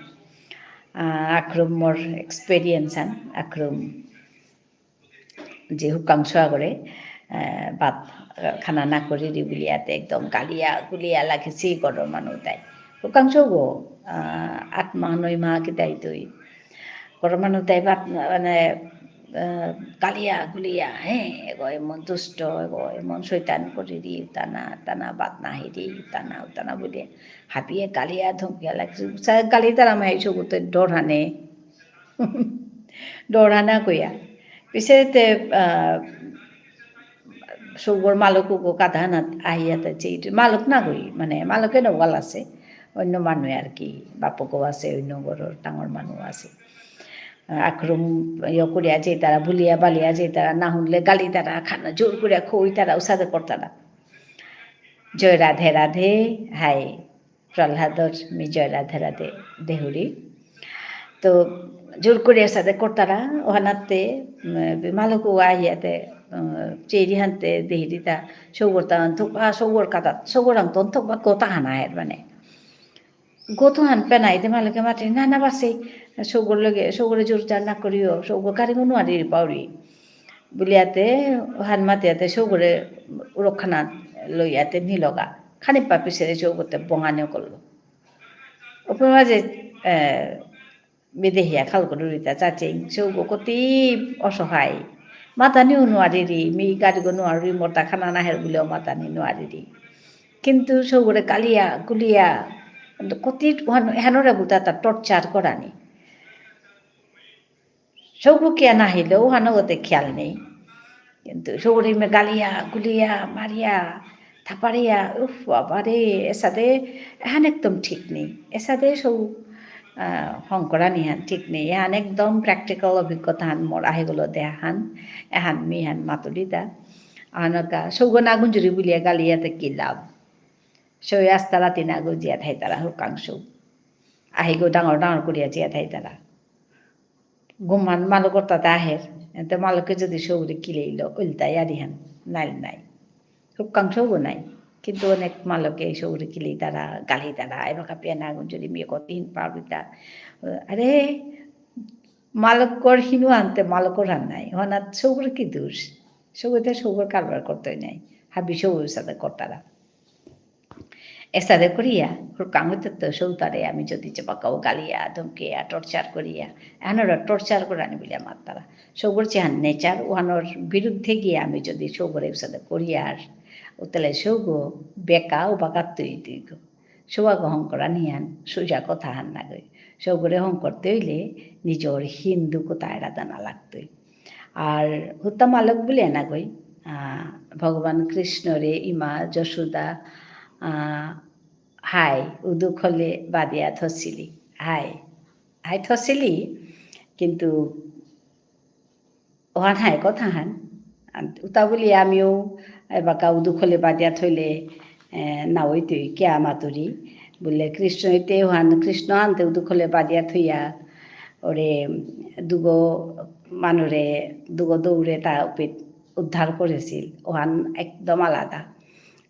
আহ, আক্রম মোর experience হান, আক্রম যে হুকাং সোয়া করে, আহ, বাত, আহ, খানা না করি রি বুলিয়াতে একদম গালিয়া গুলিয়া লাগেছি গরম মানু তাই। হুকাং সোগো, আহ, আট মাহ, নয় মাহ কিতাই তুই। গরম মানু তাই বাত, মানে, আহ, গালিয়া গুলিয়া, হ্যাঁ, এগো এমন দুষ্ট, এগো এমন শয়তান করি রি, উতানা, তানা বাত না হি রি, উতানা, উতানা বুলিয়া। হাবিয়ে গালিয়া ধমকিয়া লাগেছি। সা-, গালি তারা মাই সৌগো তে ডর হানে। ডর হানা কইয়া। পিছে তে, আহ, সৌগর মালক উগো কাদাহানাত আহিয়া তে চেইট। মালক না কই, মানে, মালকে না ওয়াল আছে। অন্য মানু আর কি, বাপকও আছে, অন্য ঘরর ডাঙর মানু আছে। আহ, আক্রম ইয়ে করিয়া যে তারা ভুলিয়া বালিয়া যে তারা না শুনলে গালি তারা খানা জোর করিয়া খই তারা উসাদে করতারা। জয় রাধে রাধে, হাই। প্রহ্লাদর মি জয় রাধে রাধে দেহুরি। তো জোর করে সাথে করতারা, ওহানাতে, উম, মালকও আহিয়াতে, উম, চেরি হানতে দেহিরিতা, সৌগর তা অন্থক বা সৌগর কাতা, সৌগর আং তো অন্থক বা কথা হানা হের মানে। গত হান পেনাইতে মালকে মাতে, "না, না, বাসে, সৌগর লগে, সৌগরে জোর জার না করিও, সৌগর কারিগো নুয়ারি পাউরি।" বুলিয়াতে, ওহান মাতিয়াতে সৌগরে উরখানা লইয়াতে নিলগা। খানি পাপি সেরে সৌগতে বঙানে করলো। ওপরে মাঝে, এ, বিদেহিয়া খাল করুরিতা চাচিং, সৌগো কতি অসহায়। মাতানিও নুয়ারিরি, মি গারিগো নুয়ারি, মোরতা খানা নাহের বুলেও মাতানি নুয়ারিরি। কিন্তু সৌগরে গালিয়া, গুলিয়া, কতি ওহান-, হেনরে বুলতা তা torture করানি। সৌগো কিয়া নাহিল, ওহানো গতে খেয়াল নেই। কিন্তু সৌগরে মে গালিয়া, গুলিয়া, মারিয়া, থাপারিয়া, উফ, বাবা রে, এসাদে, এহান একদম ঠিক নেই। এসাদে সৌ, আহ, হংকরানি হান ঠিক নেই। এহান একদম practical অভিজ্ঞতা হান মোর আহিগুলো দেহা হান, এহান মি হান মাতুরিতা। আনকা, সৌগো না গুঞ্জুরি বুলিয়া গালিয়াতে কি লাভ? সৌ আস্তা রাতি না গুজিয়া থাইতারা হুকাং সৌ। আহিগো ডাঙর ডাঙর করিয়া জিয়া থাইতারা। গুমান মালকর তাতে আহের, এতে মালকে যদি সৌরে কিলেইল, উল্টা ইয়ারি হান, নাইল নাই। হুকাং সৌগো নাই। কিন্তু অনেক মালকে সৌরে কিলেইতারা, গালিতারা, এবাকা পেনা গুঞ্জুরি মিয়ে কতিন পাউরিতা। আরে, মালকর হিনু আনতে মালকর হান নাই। ওহানাত সৌগর কি দোষ? সৌগতে সৌগর কারবার করতই নাই। হাবি সৌগর সাথে করতারা। এসাদে করিয়া, হুরকাং হইতে তো সৌতারে আমি যদি চেপাকাও গালিয়া, ধমকিয়া, torture করিয়া, এহানর torture করানি বুলিয়া মাত্তারা। সৌগর চেহান nature, ওহানর বিরুদ্ধে গিয়া আমি যদি সৌগরে এসাদে করিয়ার, উতালে সৌগ বেকা ও বাগাত তুই তুইগ। সৌগ হং করানিহান, সোজা কথা হান নাগই। সৌগরে হং করতে হইলে নিজর হিন্দু কোথায় রাধানা লাগতই। আর হুত্তা মালক বুলিয়া নাগই, আহ, ভগবান কৃষ্ণরে ইমা যশোদা, আহ, হাই উদুখলে বাদিয়া থসিলি। হাই, হাই থসিলি, কিন্তু ওহান হাই কথাহান। আন-, উতা বুলি আমিও এবাকা উদুখলে বাদিয়া থইলে, এ, না ওইতই কিয়া মাতুরি। বুলে কৃষ্ণ ইতে ওহান, কৃষ্ণ আনতে উদুখলে বাদিয়া থইয়া, ওরে দুগো মানুরে, দুগো দৌরে তা উপিত উদ্ধার করেছিল। ওহান একদম আলাদা।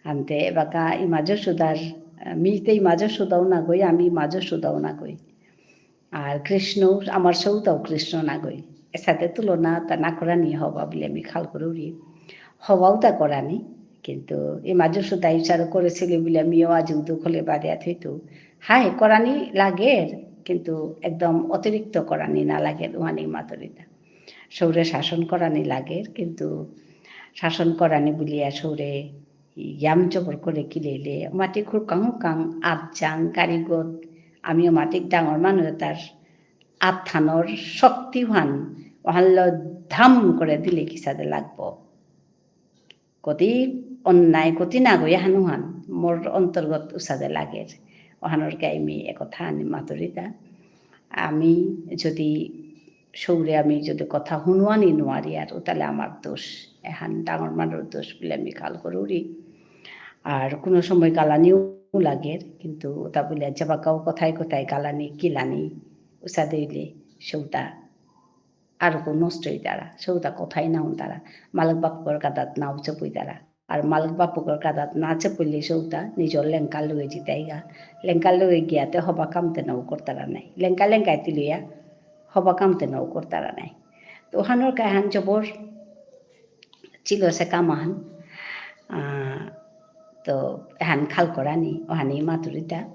আনতে এবাকা ইমা যশোদার, আহ, মিতে ইমা যশোদাও নাগই, আমি ইমা যশোদাও নাগই। আর কৃষ্ণ, আমার সৌতাও কৃষ্ণ নাগই। এসাদে তুলনা তা না করানি হবা বুলে আমি খাল করুরি। হবাও তা করানি, কিন্তু ইমা যশোদা ইচার করেছিল বুলে আমিও আজ উদুখলে বাদিয়া থইতু। হাই, করানি লাগের, কিন্তু একদম অতিরিক্ত করানি না লাগের, ওহানি মাতুরিতা। সৌরে শাসন করানি লাগের, কিন্তু শাসন করানি বুলিয়া সৌরে ইয়াম জবর করে কিলেইলে, মাটি খুরকাং হুরকাং আত যাং কারিগত, আমি মাটিক ডাঙর মানু এতার আতহানর শক্তিহান, ওহানলো ধাম করে দিলে কিসাদে লাগবো। কতি অন্যায়, কতি নাগই এহান ওহান, মোর অন্তর্গত উসাদে লাগের। ওহানর কা আমি একথা আনি মাতুরিতা। আমি যদি সৌরে আমি যদি কথা হুনুয়ানি নুয়ারি আর, উতালে আমার দোষ, এহান ডাঙর মানুর দোষ বুলে আমি খাল করুরি। আর কোনো সময় গালানিও লাগের, কিন্তু উতা বুলে যেবাকাও কথায় কথায় গালানি, কিলানি, উসাদে ইলে সৌতা আর কো নষ্ট হইতারা, সৌতা কথাই না হুনতারা। মালক বাপকর কাদাত নাও চেপুইতারা। আর মালক বাপকর কাদাত না চেপুইলে সৌতা নিজর লেঙ্কা লগে জিতাইগা। লেঙ্কা লগে গিয়াতে হবা কামতে নাও করতারা নাই। লেঙ্কা লেঙ্কাই তিলুয়া হবা কামতে নাও করতারা নাই। তো ওহানর কাহান জবর ছিল সে কামান। আহ, তো এহান খাল করানি, ওহানি মাতুরিতা।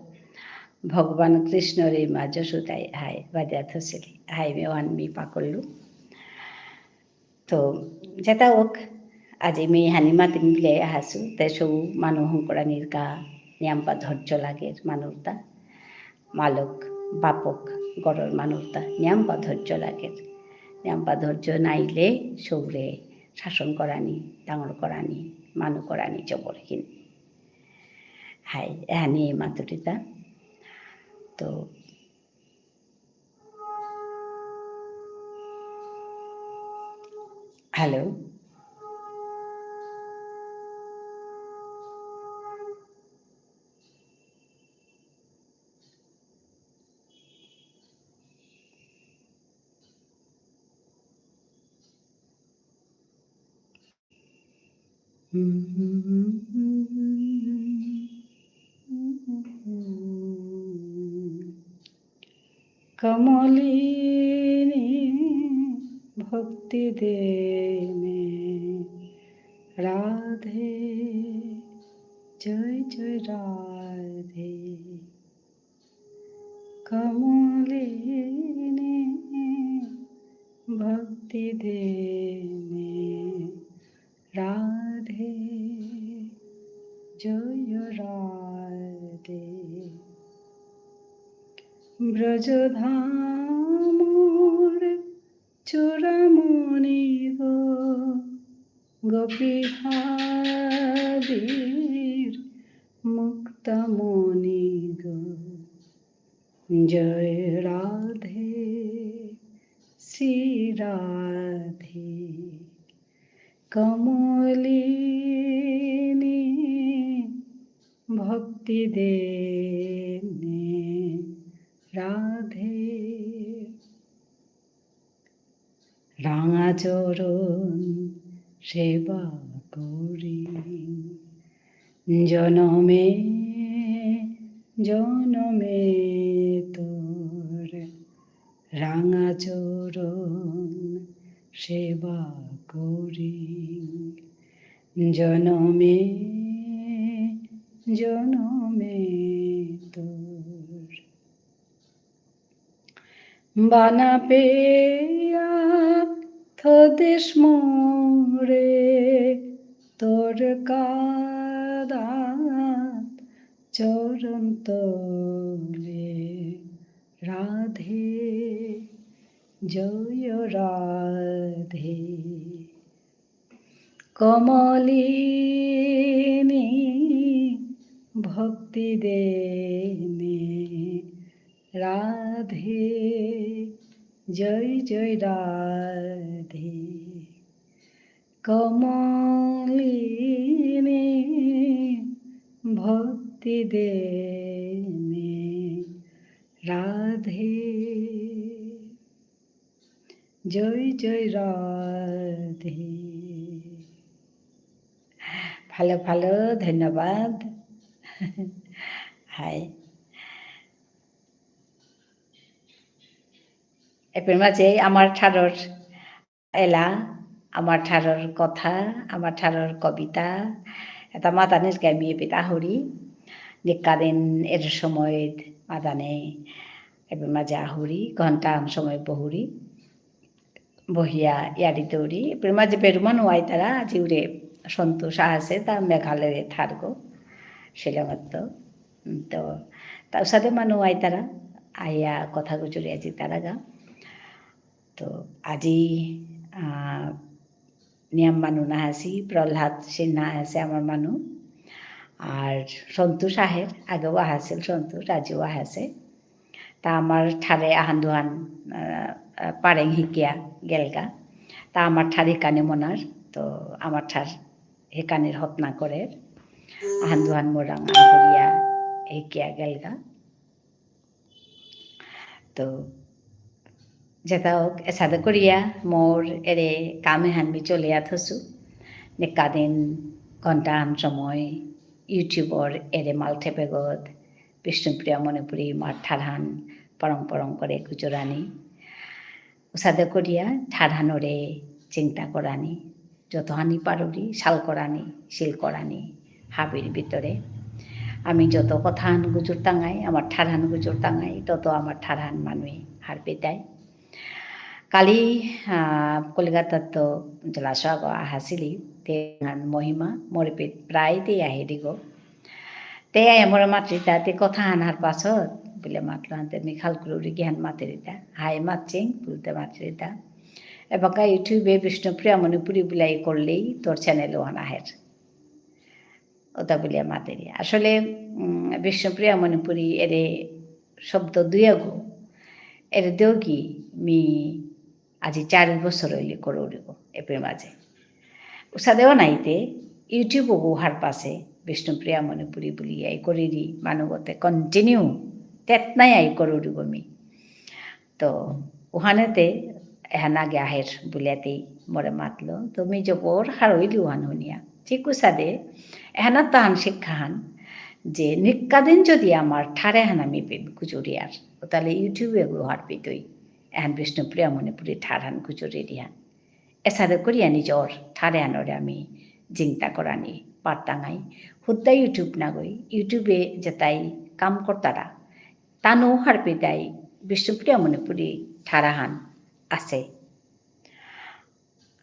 ভগবান কৃষ্ণরে মা যশোদাই হাই বাদিয়া থসিলি। হাই মে ওহান মি পাকরলু। তো যেতা হোক, আজি মি হানি মাতিম বুলে আহাসু, তে সৌ মানু হংকরানির কা নিয়ামপা ধৈর্য লাগের মানুরতা। মালক, বাপক, গরর মানুরতা নিয়ামপা ধৈর্য লাগের। নিয়ামপা ধৈর্য নাইলে সৌরে শাসন করানি, ডাঙর করানি, মানু করানি জবরহীন। হাই, এহানি মাতুরিতা। তো, হ্যালো। কমলিনী ভক্তি দে মে রাধে, জয় জয় রাধে। কমলিনী ভক্তি দে মে রাধে, জয় রাধে। ব্রজধামর চূড়ামণি গো, গোপীহারির মুক্তামণি গো। জয় রাধে, শ্রী রাধে। কমলিনী ভক্তি দে মে রাধে। রাঙা চরণ সেবা করি, জনমে জনমে তোর রাঙা চরণ সেবা করি, জনমে জনমে তোর। বানা পেয়া থদেশ মোরে তোর কাদাত চরণ তলে। রাধে, জয় রাধে। কমলিনী ভক্তি দেনে রাধে, জয় জয় রাধে। কমলিনী ভক্তি দেনে রাধে, জয় জয় রাধে। ভালো, ভালো, ধন্যবাদ। হাই। এপের মাঝে আমার ঠারর এলা, আমার ঠারর কথা, আমার ঠারর কবিতা, এতা মাতানির কা মি এপেত আহুরি, নিকাদিন এর সময় মাতানে, এপের মাঝে আহুরি, ঘন্টা আন সময় বহুরি, বহিয়া ইয়ারি দৌরি, এপের মাঝে বেরু মানু আইতারা, আজি উরে সন্তোষ আহেসে, তা মেঘালয়ে থারগো, শিলংত। তো, তা উসাদে মানু আইতারা, আইয়া কথা গুজুরি আজি তারাগা। তো, আজি, আহ, নিয়াম মানু না আহেসি, প্রহ্লাদ সিনহা আহেসে আমার মানু। আর সন্তোষ আহের, আগেও আহেসিল সন্তোষ, আজিও আহেসে। তা আমার ঠারে আহান দুহান, আহ, আহ, পারেং হিকিয়া গেলগা। তা আমার ঠার হিকানি মনার, তো আমার ঠার হিকানির হতনা করের। আহান দুহান মোরাং আহুরিয়া হিকিয়া গেলগা। তো, যেতা হোক, এসাদে করিয়া মোর এরে কাম এহান মি চলিয়া থসু। নিকাদিন ঘন্টা আন সময় YouTubeর এরে মালঠেপেগত বিষ্ণুপ্রিয়া মণিপুরী মার ঠারহান পরং পরং করে গুজরানি। উসাদে করিয়া ঠারহানরে চিন্তা করানি। যতহানি পারুরি, সাল করানি, শিল করানি, হাবির ভিতরে। আমি যত কথাহান গুজুরতাঙাই, আমার ঠারহান গুজুরতাঙাই, তত আমার ঠারহান মানুয়ে হারপেতাই। কালি, আহ, কলিকাতাত তো জলাশয় আহাসিলি, তে হান মহিমা, মোরে পে-, প্রায় তে আহেরিগো। তে আয়া মোরে মাতরিতা, তে কথাহান হারপাসত, বুলে মাতলো হান, তে মি খাল করুরি কিহান মাতেরিতা, হাই মাতচিং, বুলতে মাতরিতা। এবাকা YouTube-এ বিষ্ণুপ্রিয়া মণিপুরী বুলাই করলেই তোর channel ওহান আহের। ওতা বুলিয়া মাতেরি। আসলে, উম, বিষ্ণুপ্রিয়া মণিপুরী এরে শব্দ দুয়াগো, এরে দেও কি মি আজি চারি বছর হইলে করৌরিব, এপের মাঝে। উসাদেও নাইতে, YouTube-ও হারপাসে, বিষ্ণুপ্রিয়া মণিপুরী বুলিয়া এই করিরি, মানুগতে continue, তেতনাই আই করৌরিব মি। তো, উহানেতে এহান আগে আহের বুলিয়াতেই মোরে মাতলো। তো, মি জবর হারইলি উহান হুনিয়া। ঠিক উসাদে, এহানাত তাহান শিক্ষাহান, যে নিকাদিন যদি আমার ঠারে হানা মি পে-, গুজুরিয়ার, ও তাহলে YouTube-এগো হারপিতই, এহান বিষ্ণুপ্রিয়া মণিপুরী ঠারহান গুজুরিরিহান। এসাদে করিয়া নিজর ঠারে হানরে আমি জিংতা করানি পারতাঙাই। হুদ্দা YouTube নাগই, YouTube-এ যেতাই কাম করতারা, তানু হারপিতাই বিষ্ণুপ্রিয়া মণিপুরী ঠারহান আসে।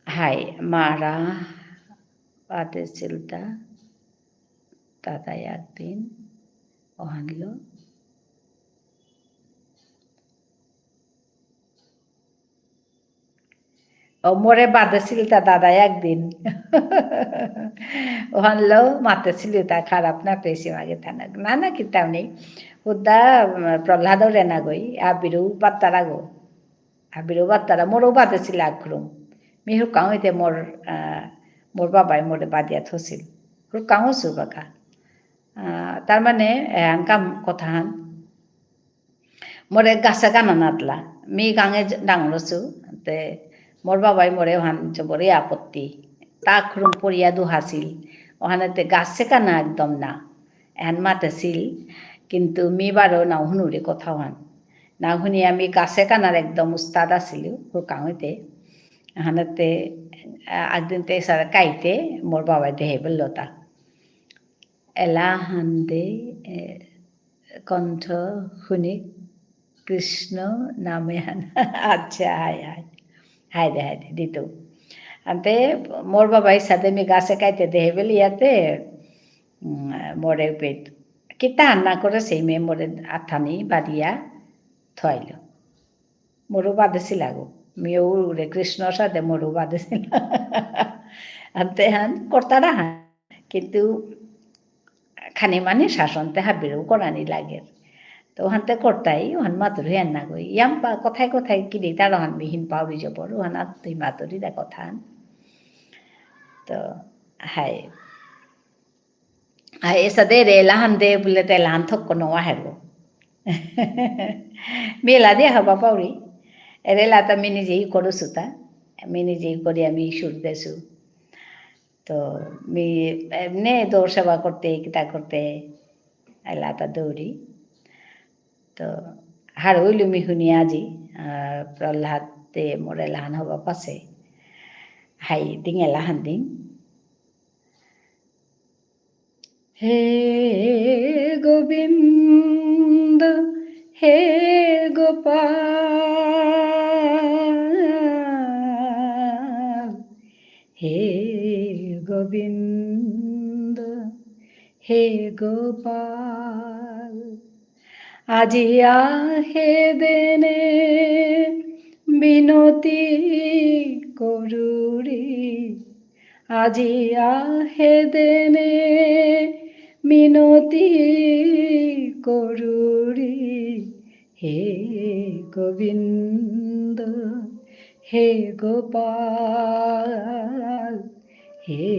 হাই, মারা বাদে সিলতা, দাদা একদিন, ওহানলো। ও মোরে বাদেসিলতা দাদা একদিন। ওহানলো মাতেসিলতা খারাপ না পেয়েছি মাগে থানা। না, না, কিতাও নেই। হুদ্দা, উম, প্রহ্লাদরে নাগই, আবিরু বাত্তারাগো। আবিরু বাত্তারা, মোরও বাদেসিল আক্রম। মি হুরকাং হইতে মোর, আহ, মোর বাবাই মোরে বাদিয়া থসিল। হুরকাং হসু বাকা। আহ, তার মানে, এ, আনকাম কথাহান। মোরে গাছে কানা নাতলা। মি গাঙে জ-, ডাঙরসু। তে, মোর বাবাই মোরে ওহান জবরে আপত্তি। তা খুরুম পড়িয়া দুহাসিল। ওহানে তে গাছে কানা একদম না। এহান মাতেসিল। কিন্তু মি বারো না হুনুরে কথা ওহান। না হুনি আমি গাছে কানার একদম উস্তাদ আসিলু, হুরকাং হইতে। এহানে তে, আ, একদিন তে সারা কাইতে মোর বাবাই দেহে বললতা। এলাহান দে, এ, কণ্ঠ হুনি কৃষ্ণ নামে হান। আচ্ছা, হাই, হাই। হাই দে, হাই দে, দিতৌ। আনতে মোর বাবাই সাদে মি গাছে কাইতে দেহে বেলি ইয়াতে, উম, মোরে পেট। কিতা আন্না করে সেই মে মোরে আথানি বাদিয়া থইল। মোরও বাদেসিল আগো। মিও উরে কৃষ্ণ সাদে মোরও বাদেসিল। আনতে হান করতারা হান। কিন্তু খানি মানি শাসনতে হাবিরও করানি লাগে। তো ওহানতে করতাই, ওহান মাতুরি হান না গই। ইয়াম্পা কথায় কথায় কি দিতার ওহান মিহিন পাউরি জবর, ওহান আত্তই মাতুরি দা কথা। তো, হাই। আ, এসাদে রে এলাহান দে বুলে তে এলাহান থক কোনো আহেরো। মি এলা দিয়া হবা পাউরি। এরে এলা তা মি নিজেই করুসু তা। মি নিজেই করি আমি সুর দেসু। তো মি এমনে দৌর সেবা করতে, কিতা করতে, এলা তা দৌরি। তো হারৌ ইলু মি হুনি আজি, আ, প্রহ্লাদ দে মোরে এলাহান হবা পাসে। হাই দিং এলাহান দিং। হে গোবিন্দ, হে গোপাল, হে গোবিন্দ, হে গোপাল। আজি আহে দেনে বিনতি করুরি, আজি আহে দেনে মিনতি করুরি, হে গোবিন্দ, হে গোপাল, হে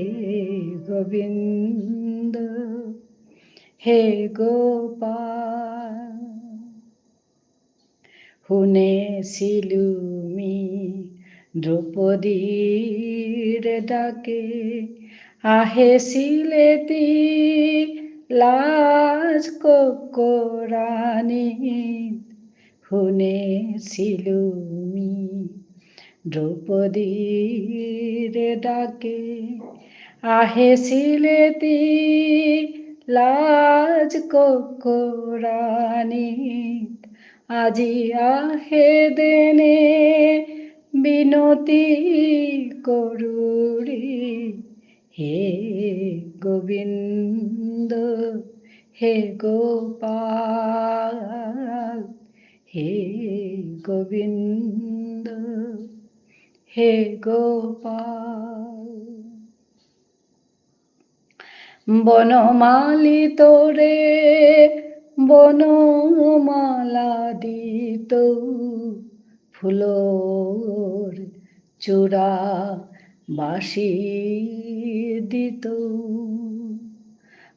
গোবিন্দ, হে গোপাল। হুনেসিলু মি দ্রৌপদীর ডাকে, আহেসিলে তি লাজ ককরানি। হুনেসিলু মি দ্রৌপদীর ডাকে, আহেসিলে তি লাজ ককরানি। আজি আহে দেনে বিনতি করুরি, হে গোবিন্দ, হে গোপাল, হে গোবিন্দ, হে গোপাল। বনমালী তোরে বনমালা দিতৌ, ফুলর চূড়া বাঁশি দিতৌ।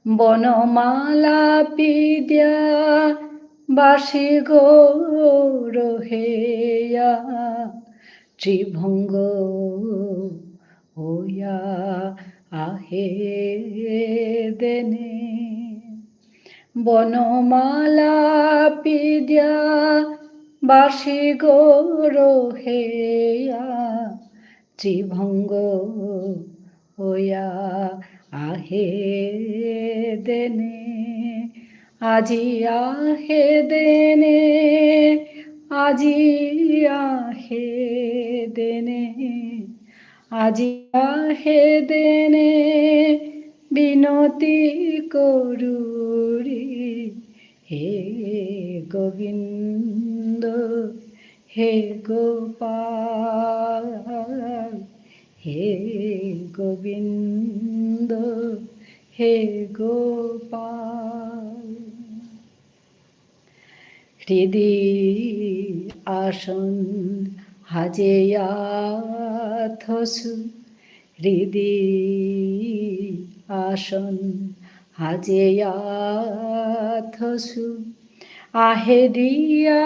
বনমালা পিদিয়া বাঁশি গরহেয়া ত্রিভঙ্গ হইয়া আহে দেনে। বনমালা পিদিয়া বাঁশি গরহেয়া ত্রিভঙ্গ হইয়া আহে দেনে। আজি আহে দেনে, আজি আহে দেনে, আজি আহে দেনে, বিনতি করুরি, হে গোবিন্দ, হে গোপাল, হে গোবিন্দ, হে গোপাল। হৃদি আসন হাজেয়া থসু, হৃদি আসন হাজেয়া থসু, আহে দিয়া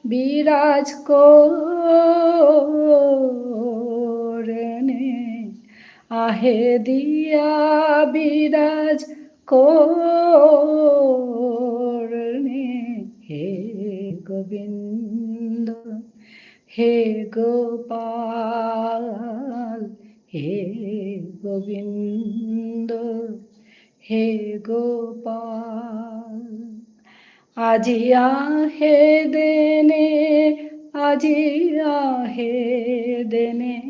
বিরাজ করনে, আহে দিয়া বিরাজ করনে, হে গোবিন্দ, হে গোপাল, হে গোবিন্দ, হে গোপাল। আজি আহে দেনে, আজি আহে দেনে,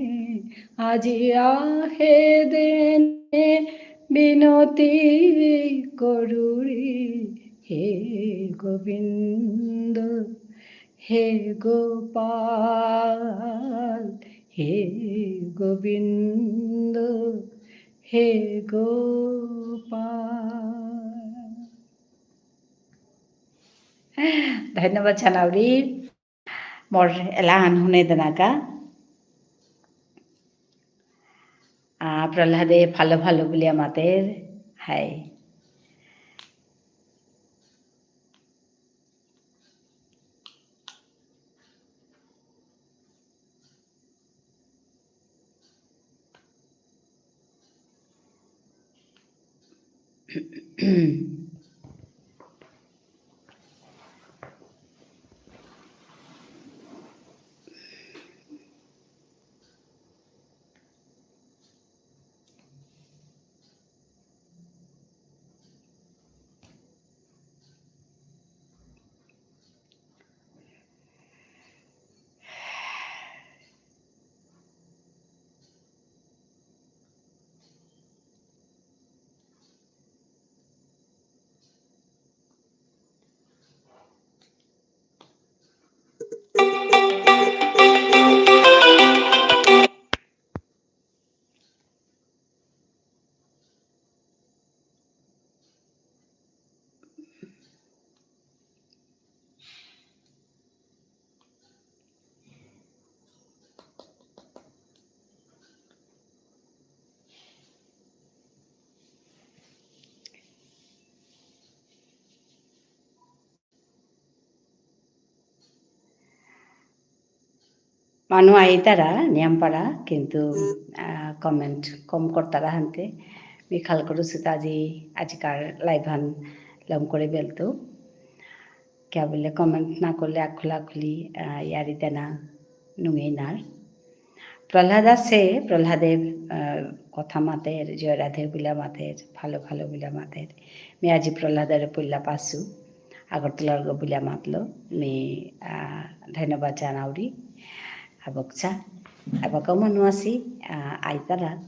আজি আহে দেনে, বিনতি করুরি হে গোবিন্দ, হে গোপাল, হে গোবিন্দ, হে গোপাল। ধন্যবাদ জানাউরি। মোর এলাহান হুনে দেনাকা। আ, প্রহ্লাদে ভালো ভালো বুলিয়া মাতের। হাই। মানু আইতারা নিয়ামপারা, কিন্তু, আহ, comment কম করতারা হানতে। মি খাল করুসুতা আজি, আজিকার live হান লম করে বেলতু। কিয়া বুলে comment না করলে আখুলা আখুলি, আহ, ইয়ারি দেনা নুঙেইনার। প্রহ্লাদ আসে, প্রহ্লাদে, আহ, কথা মাতের, জয় রাধে বুলা মাতের, ভালো ভালো বুলা মাতের। মি আজি প্রহ্লাদরে পুল্লা পাসু। আগরতলার গো বুলিয়া মাতলো, মি, আহ, ধন্যবাদ জানাউরি। আবকচা, আবকাও মানু আসি, আহ, আইতারা।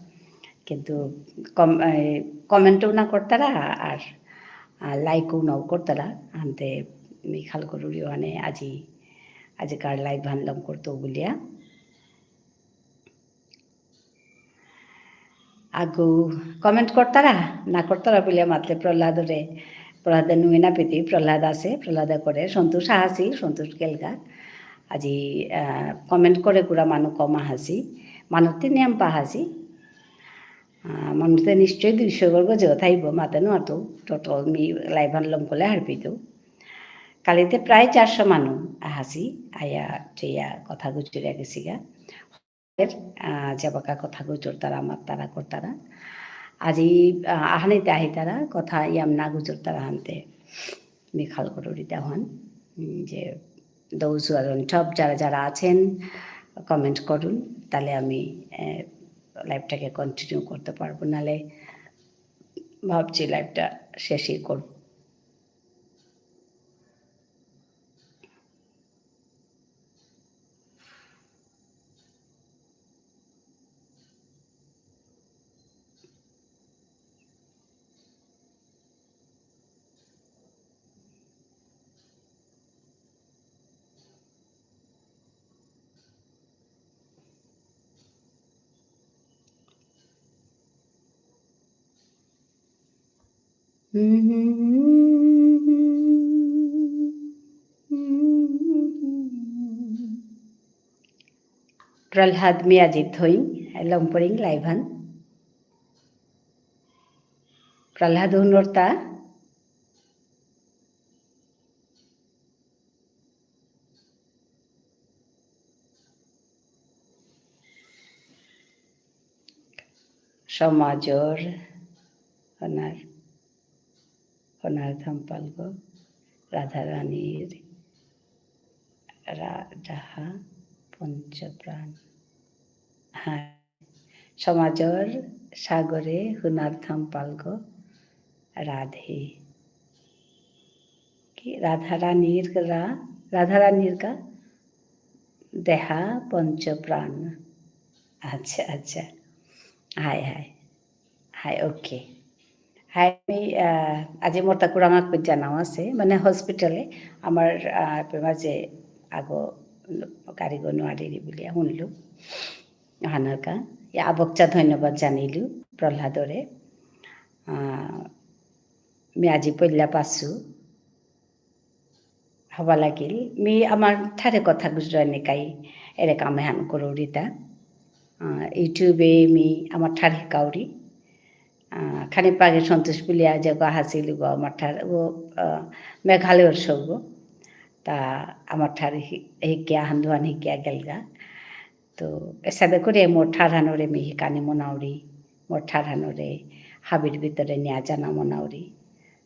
কিন্তু কম-, এ, comment ও না করতারা, আর, আহ, like ও নাও করতারা। আনতে মি খাল করুরি ওহানে আজি, আজিকার live হান লম করতো বুলিয়া। আগু comment করতারা, না করতারা বুলিয়া মাতলে প্রহ্লাদরে, প্রহ্লাদে নুঙে না পিতি, প্রহ্লাদ আসে, প্রহ্লাদে করে, সন্তোষ আহাসি, সন্তোষ গেলগা। আজি, আহ, comment করে কুরা মানু কম আহাসি, মানুতে নিয়াম পাহাসি। আহ, মানুতে নিশ্চয় দুইশো গর্গ যে থাইব, মাতে নুয়ারতো, total মি live হান লম করলে হারপিতো। কালিতে প্রায় চারশো মানু আহাসি, আয়া, চেয়া, কথা গুজরিয়া গেসিগা। আহ, যেবাকা কথা গুজরতারা, মাততারা, করতারা। আজি, আহ, আহানিতে আহিতারা, কথা ইয়াম না গুজরতারা হানতে। মি খাল করুরিতা হন, উম, যে those who are on top, যারা যারা আছেন, comment করুন, তাহলে আমি, আহ, live টাকে continue করতে পারবো, নাহলে ভাবছি live টা শেষই করবো। প্রহ্লাদ মিয়াজিত হইং, লমপরিং লাইভান। প্রহ্লাদ হুনরতা। সমাজর হনার, হনার থাম্পালগ, রাধারানীর রা-, ডাহা পঞ্চপ্রাণ। হ্যাঁ। সমাজর সাগরে হুনার থাম্পালগ, রাধে। কি? রাধারানীর রা-, রাধারানীর কা? দেহা পঞ্চপ্রাণ। আচ্ছা, আচ্ছা। Hi, hi. Hi, OK। Hi, আমি, আহ, আজি মোর তা কুরাঙ আকপেত যানাও আছে, মানে hospital এ আমার, আহ, মাঝে আগো গাড়িগো নুয়ারিরি বুলিয়া হুনলু। হানারকা, ইয়া আবকচা ধন্যবাদ জানিলু প্রহ্লাদরে। আহ, মি আজি পইলা পাসু। হবা লাগিল। মি আমার ঠারে কথা গুজরানি কাই এরে কাম এহান করুরিতা। আহ, YouTube এ মি আমার ঠার হিকাউরি। আহ, খানি পাগে সন্তোষ বুলিয়া যে গো হাসিল গো আমার ঠার, ও, আহ, মেঘালয়র সৌ গো। তা আমার ঠার হি-, হিকিয়া হান্দুয়ান হিকিয়া গেলগা। তো এসাদে করে মোর ঠারহানরে মি হিকানি মনাউরি, মোর ঠারহানরে হাবির ভিতরে নিয়া যানা মনাউরি।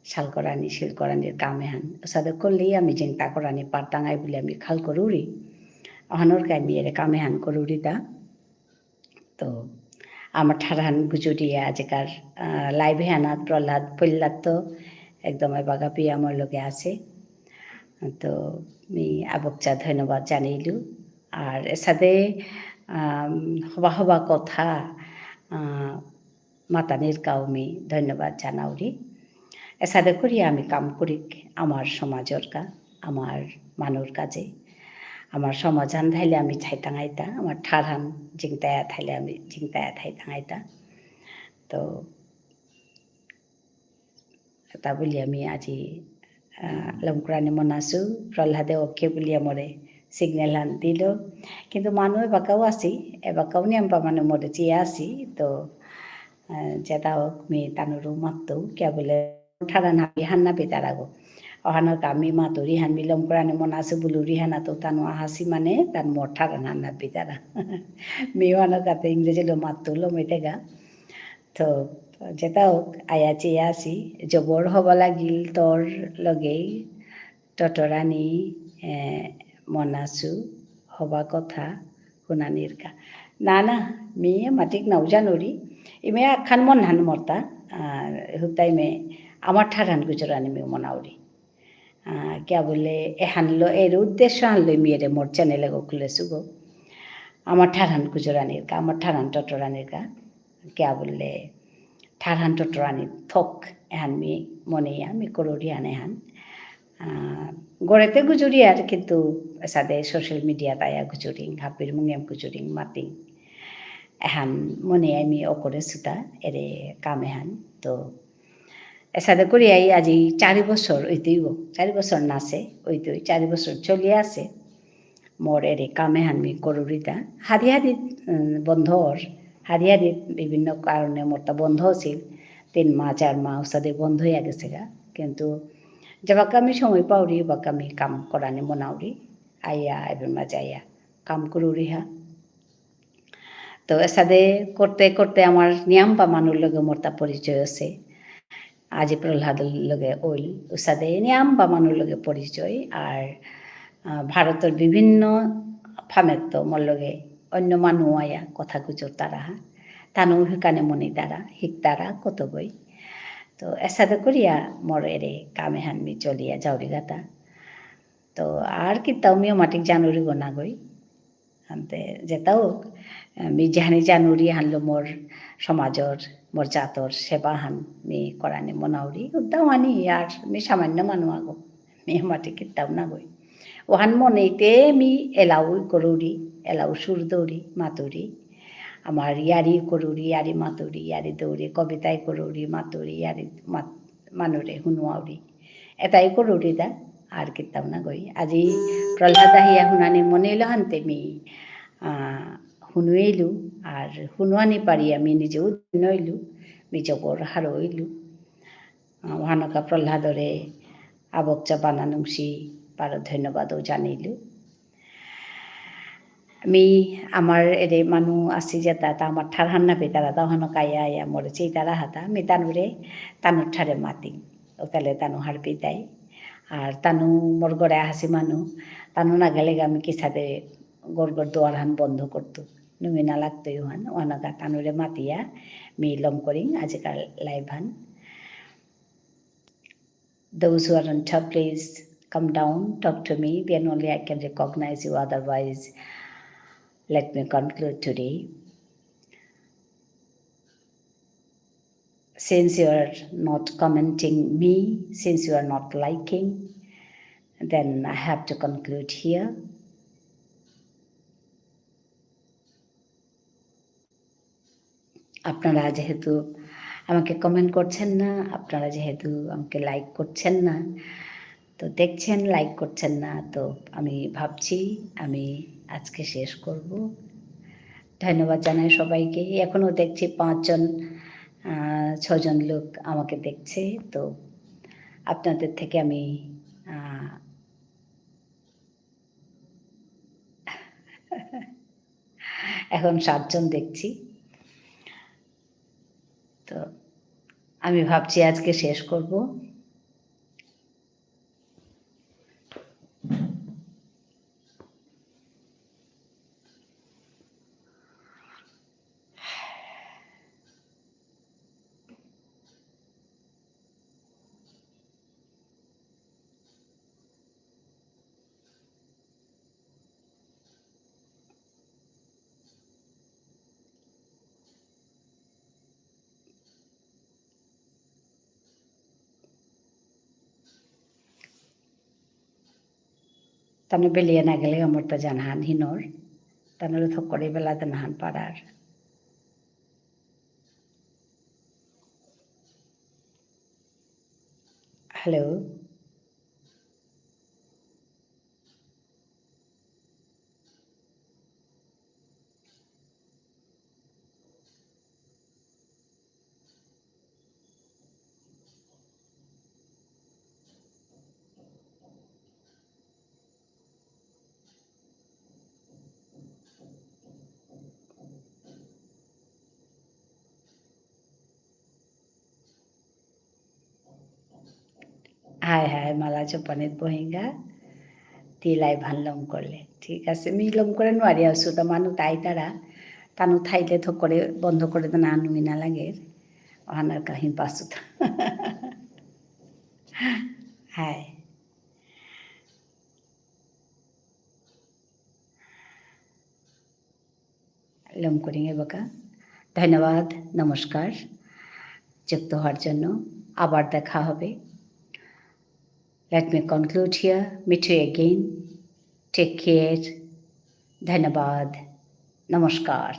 শাল করানি, শিল করানির কাম এহান। এসাদে করলেই আমি জিংতা করানি পারতাঙাই বুলে আমি খাল করুরি। অহানর কাই মি এরে কাম এহান করুরিতা। তো আমার ঠারহান গুজুরিয়া আজিকার, আহ, live এহানাত প্রহ্লাদ, প্রহ্লাদ তো একদম এবাগাপি আমার লগে আছে। তো মি আবকচা ধন্যবাদ জানাইলু। আর এসাদে, আম, হবা হবা কথা, আহ, মাতানির কাউ মি ধন্যবাদ জানাউরি। এসাদে করি আমি কাম করিক আমার সমাজর কা, আমার মানুর কাজে। আমার সমাজহান থাইলে আমি থাইতাঙাইতা, আমার ঠারহান জিংতায়া থাইলে আমি জিংতায়া থাইতাঙাইতা। তো তা বুলি আমি আজি, আহ, লমকরানি মনাসু, প্রহ্লাদে OK বুলি আমরে signal হান দিল। কিন্তু মানু এবাকাও আসি, এবাকাও নিয়াম পা মানু মরে চিয়া আসি, তো, আহ, যেতা হোক মি তানুরু মাতু, কিয়া বুলে ঠারহান হাবি হান্না পিতারাগো। অহানর কা মি মাতুরি হান মি লমকরানি মনাসু বুলুরি হানা তো তানু আহাসি মানে তান মোর ঠারহান হান্না পিতারা। মি অহানর কাতে ইংরেজি লো মাতু লো মেতেগা। তো, যেতা হোক, আয়া চেয়া আসি, জবর হবা লাগিল তোর লগে, টটরানি, এ, মনাসু, হবা কথা, হুনানির কা। না, না, মি মাতিক নাউ জানুরি, ইমে আখান মনহান মরতা, আহ, হুতাই মে আমার ঠারহান গুজরানি মি মনাউরি। আহ, কিয়া বুলে, এহানলো, এর উদ্দেশ্য হানলো মি এরে মোর channel এগো খুলেসু গো। আমার ঠারহান গুজরানির কা, আমার ঠারহান টটরানির কা। কিয়া বুলে, ঠারহান টটরানি থক, এহান মি মনেয়া, মি করুরি হান এহান। আহ, গড়েতে গুজুরি আর কিন্তু এসাদে social media তায়া গুজুরিং, হাবির মুঙেম গুজুরিং, মাতিং। এহান মনেয়া মি অকরে সুতা, এরে কাম এহান। তো, এসাদে করিয়াই আজি চারি বছর অইতইব, চারি বছর নাসে অইতই, চারি বছর চলিয়া আসে। মোর এরে কাম এহান মি করুরিতা। হাদি হাদি, উম, বন্ধ অর, হাদি হাদি বিভিন্ন কারণে মোরতা বন্ধ আছিল। তিন মাহ, চার মাহ অসাদে বন্ধ অইয়া গেসেগা। কিন্তু যেবাকা মি সময় পাউরি, ওবাকা মি কাম করানি মনাউরি। আইয়া, এবার মাঝে আইয়া কাম করুরি হা। তো এসাদে করতে করতে আমার নিয়াম পা মানুর লগে মোরতা পরিচয় আসে। আজি প্রহ্লাদর লগে অইল, উসাদে নিয়াম পা মানুর লগে পরিচয়। আর, আহ, ভারতর বিভিন্ন ফামেত্ত মোর লগে অন্য মানু আয়া কথা গুজরতারা হা। তানু হিকানে মনিতারা, হিকতারা কতগই। তো এসাদে করিয়া মোর এরে কাম এহান মি চলিয়া যাউরিগাতা। তো আর কিতাও মিও মাতিক জানুরি গো নাগই। আনতে যেতাও, আহ, মি যেহানি জানুরি হানলো মোর সমাজর, মোর জাতর সেবা হান মি করানি মনাউরি। উদ্দাও আনি আর মি সামান্য মানু আগো। মি মাটি কিতাও না গই। ওহান মনেইতে মি এলাউ করুরি, এলাউ সুর দৌরি, মাতুরি। আমার ইয়ারি করুরি, ইয়ারি মাতুরি, ইয়ারি দৌরি, কবিতাই করুরি, মাতুরি, ইয়ারি মাত-, মানুরে হুনুয়াউরি। এতাই করুরিতা, আর কিতাও না গই। আজি প্রহ্লাদ আহিয়া হুনানি মনেইল হানতে মি, আহ, হুনুইলু, আর হুনুয়ানি পারি আমি নিজেও ধন্য হইলু, মি জবর হারৌ হইলু। আহ, ওহানকা প্রহ্লাদরে আবকচা বানা নুংসি পারো ধন্যবাদও জানিলু। মি আমার এরে মানু আসি যেতা, তা আমার ঠারহান না পিতারা, তা ওহানকা আয়া আয়া মোরে চেইতারা হাতা, মি তানুরে, তানুর ঠারে মাতি। ওতালে তানু হারপিতাই। আর তানু মোর গরে আহাসি মানু, তানু না গেলেগা মি কিসাদে গর গর দুয়ারহান বন্ধ করতু। নুমি না লাগতই ওহান, ওহানকা তানুরে মাতিয়া, মি লমকরিং আজিকার live হান। Those who are on top, please come down, talk to me, then only I can recognize you, otherwise, let me conclude today. Since you are not commenting me, since you are not liking, then I have to conclude here. আপনারা যেহেতু আমাকে comment করছেন না, আপনারা যেহেতু আমাকে like করছেন না, তো দেখছেন, like করছেন না, তো আমি ভাবছি আমি আজকে শেষ করব। ধন্যবাদ জানাই সবাইকে। এখনো দেখছি পাঁচজন, আহ, ছজন লোক আমাকে দেখছে। তো আপনাদের থেকে আমি, আহ, এখন সাতজন দেখছি। তো আমি ভাবছি আজকে শেষ করব। তানু বেলিয়া না গেলে আমার তো জানহান হিনর। তানুরে থক করে বেলা জানহান পারার। Hello. হাই হাই, মালা চোপানিত বহিঙ্গা, তি live হান লম করলে। ঠিক আছে, মি লম করে নুয়ারি আসু, তা মানু তাই তারা, তানু থাইলে থক করে বন্ধ করে দেনা আনুই না লাগে, অহানার কাহিন পাসু তা। হাই। লম করিং এবাকা। ধন্যবাদ, নমস্কার। যুক্ত হওয়ার জন্য। আবার দেখা হবে। Let me conclude here. Meet you again. Take care. ধন্যবাদ। নমস্কার।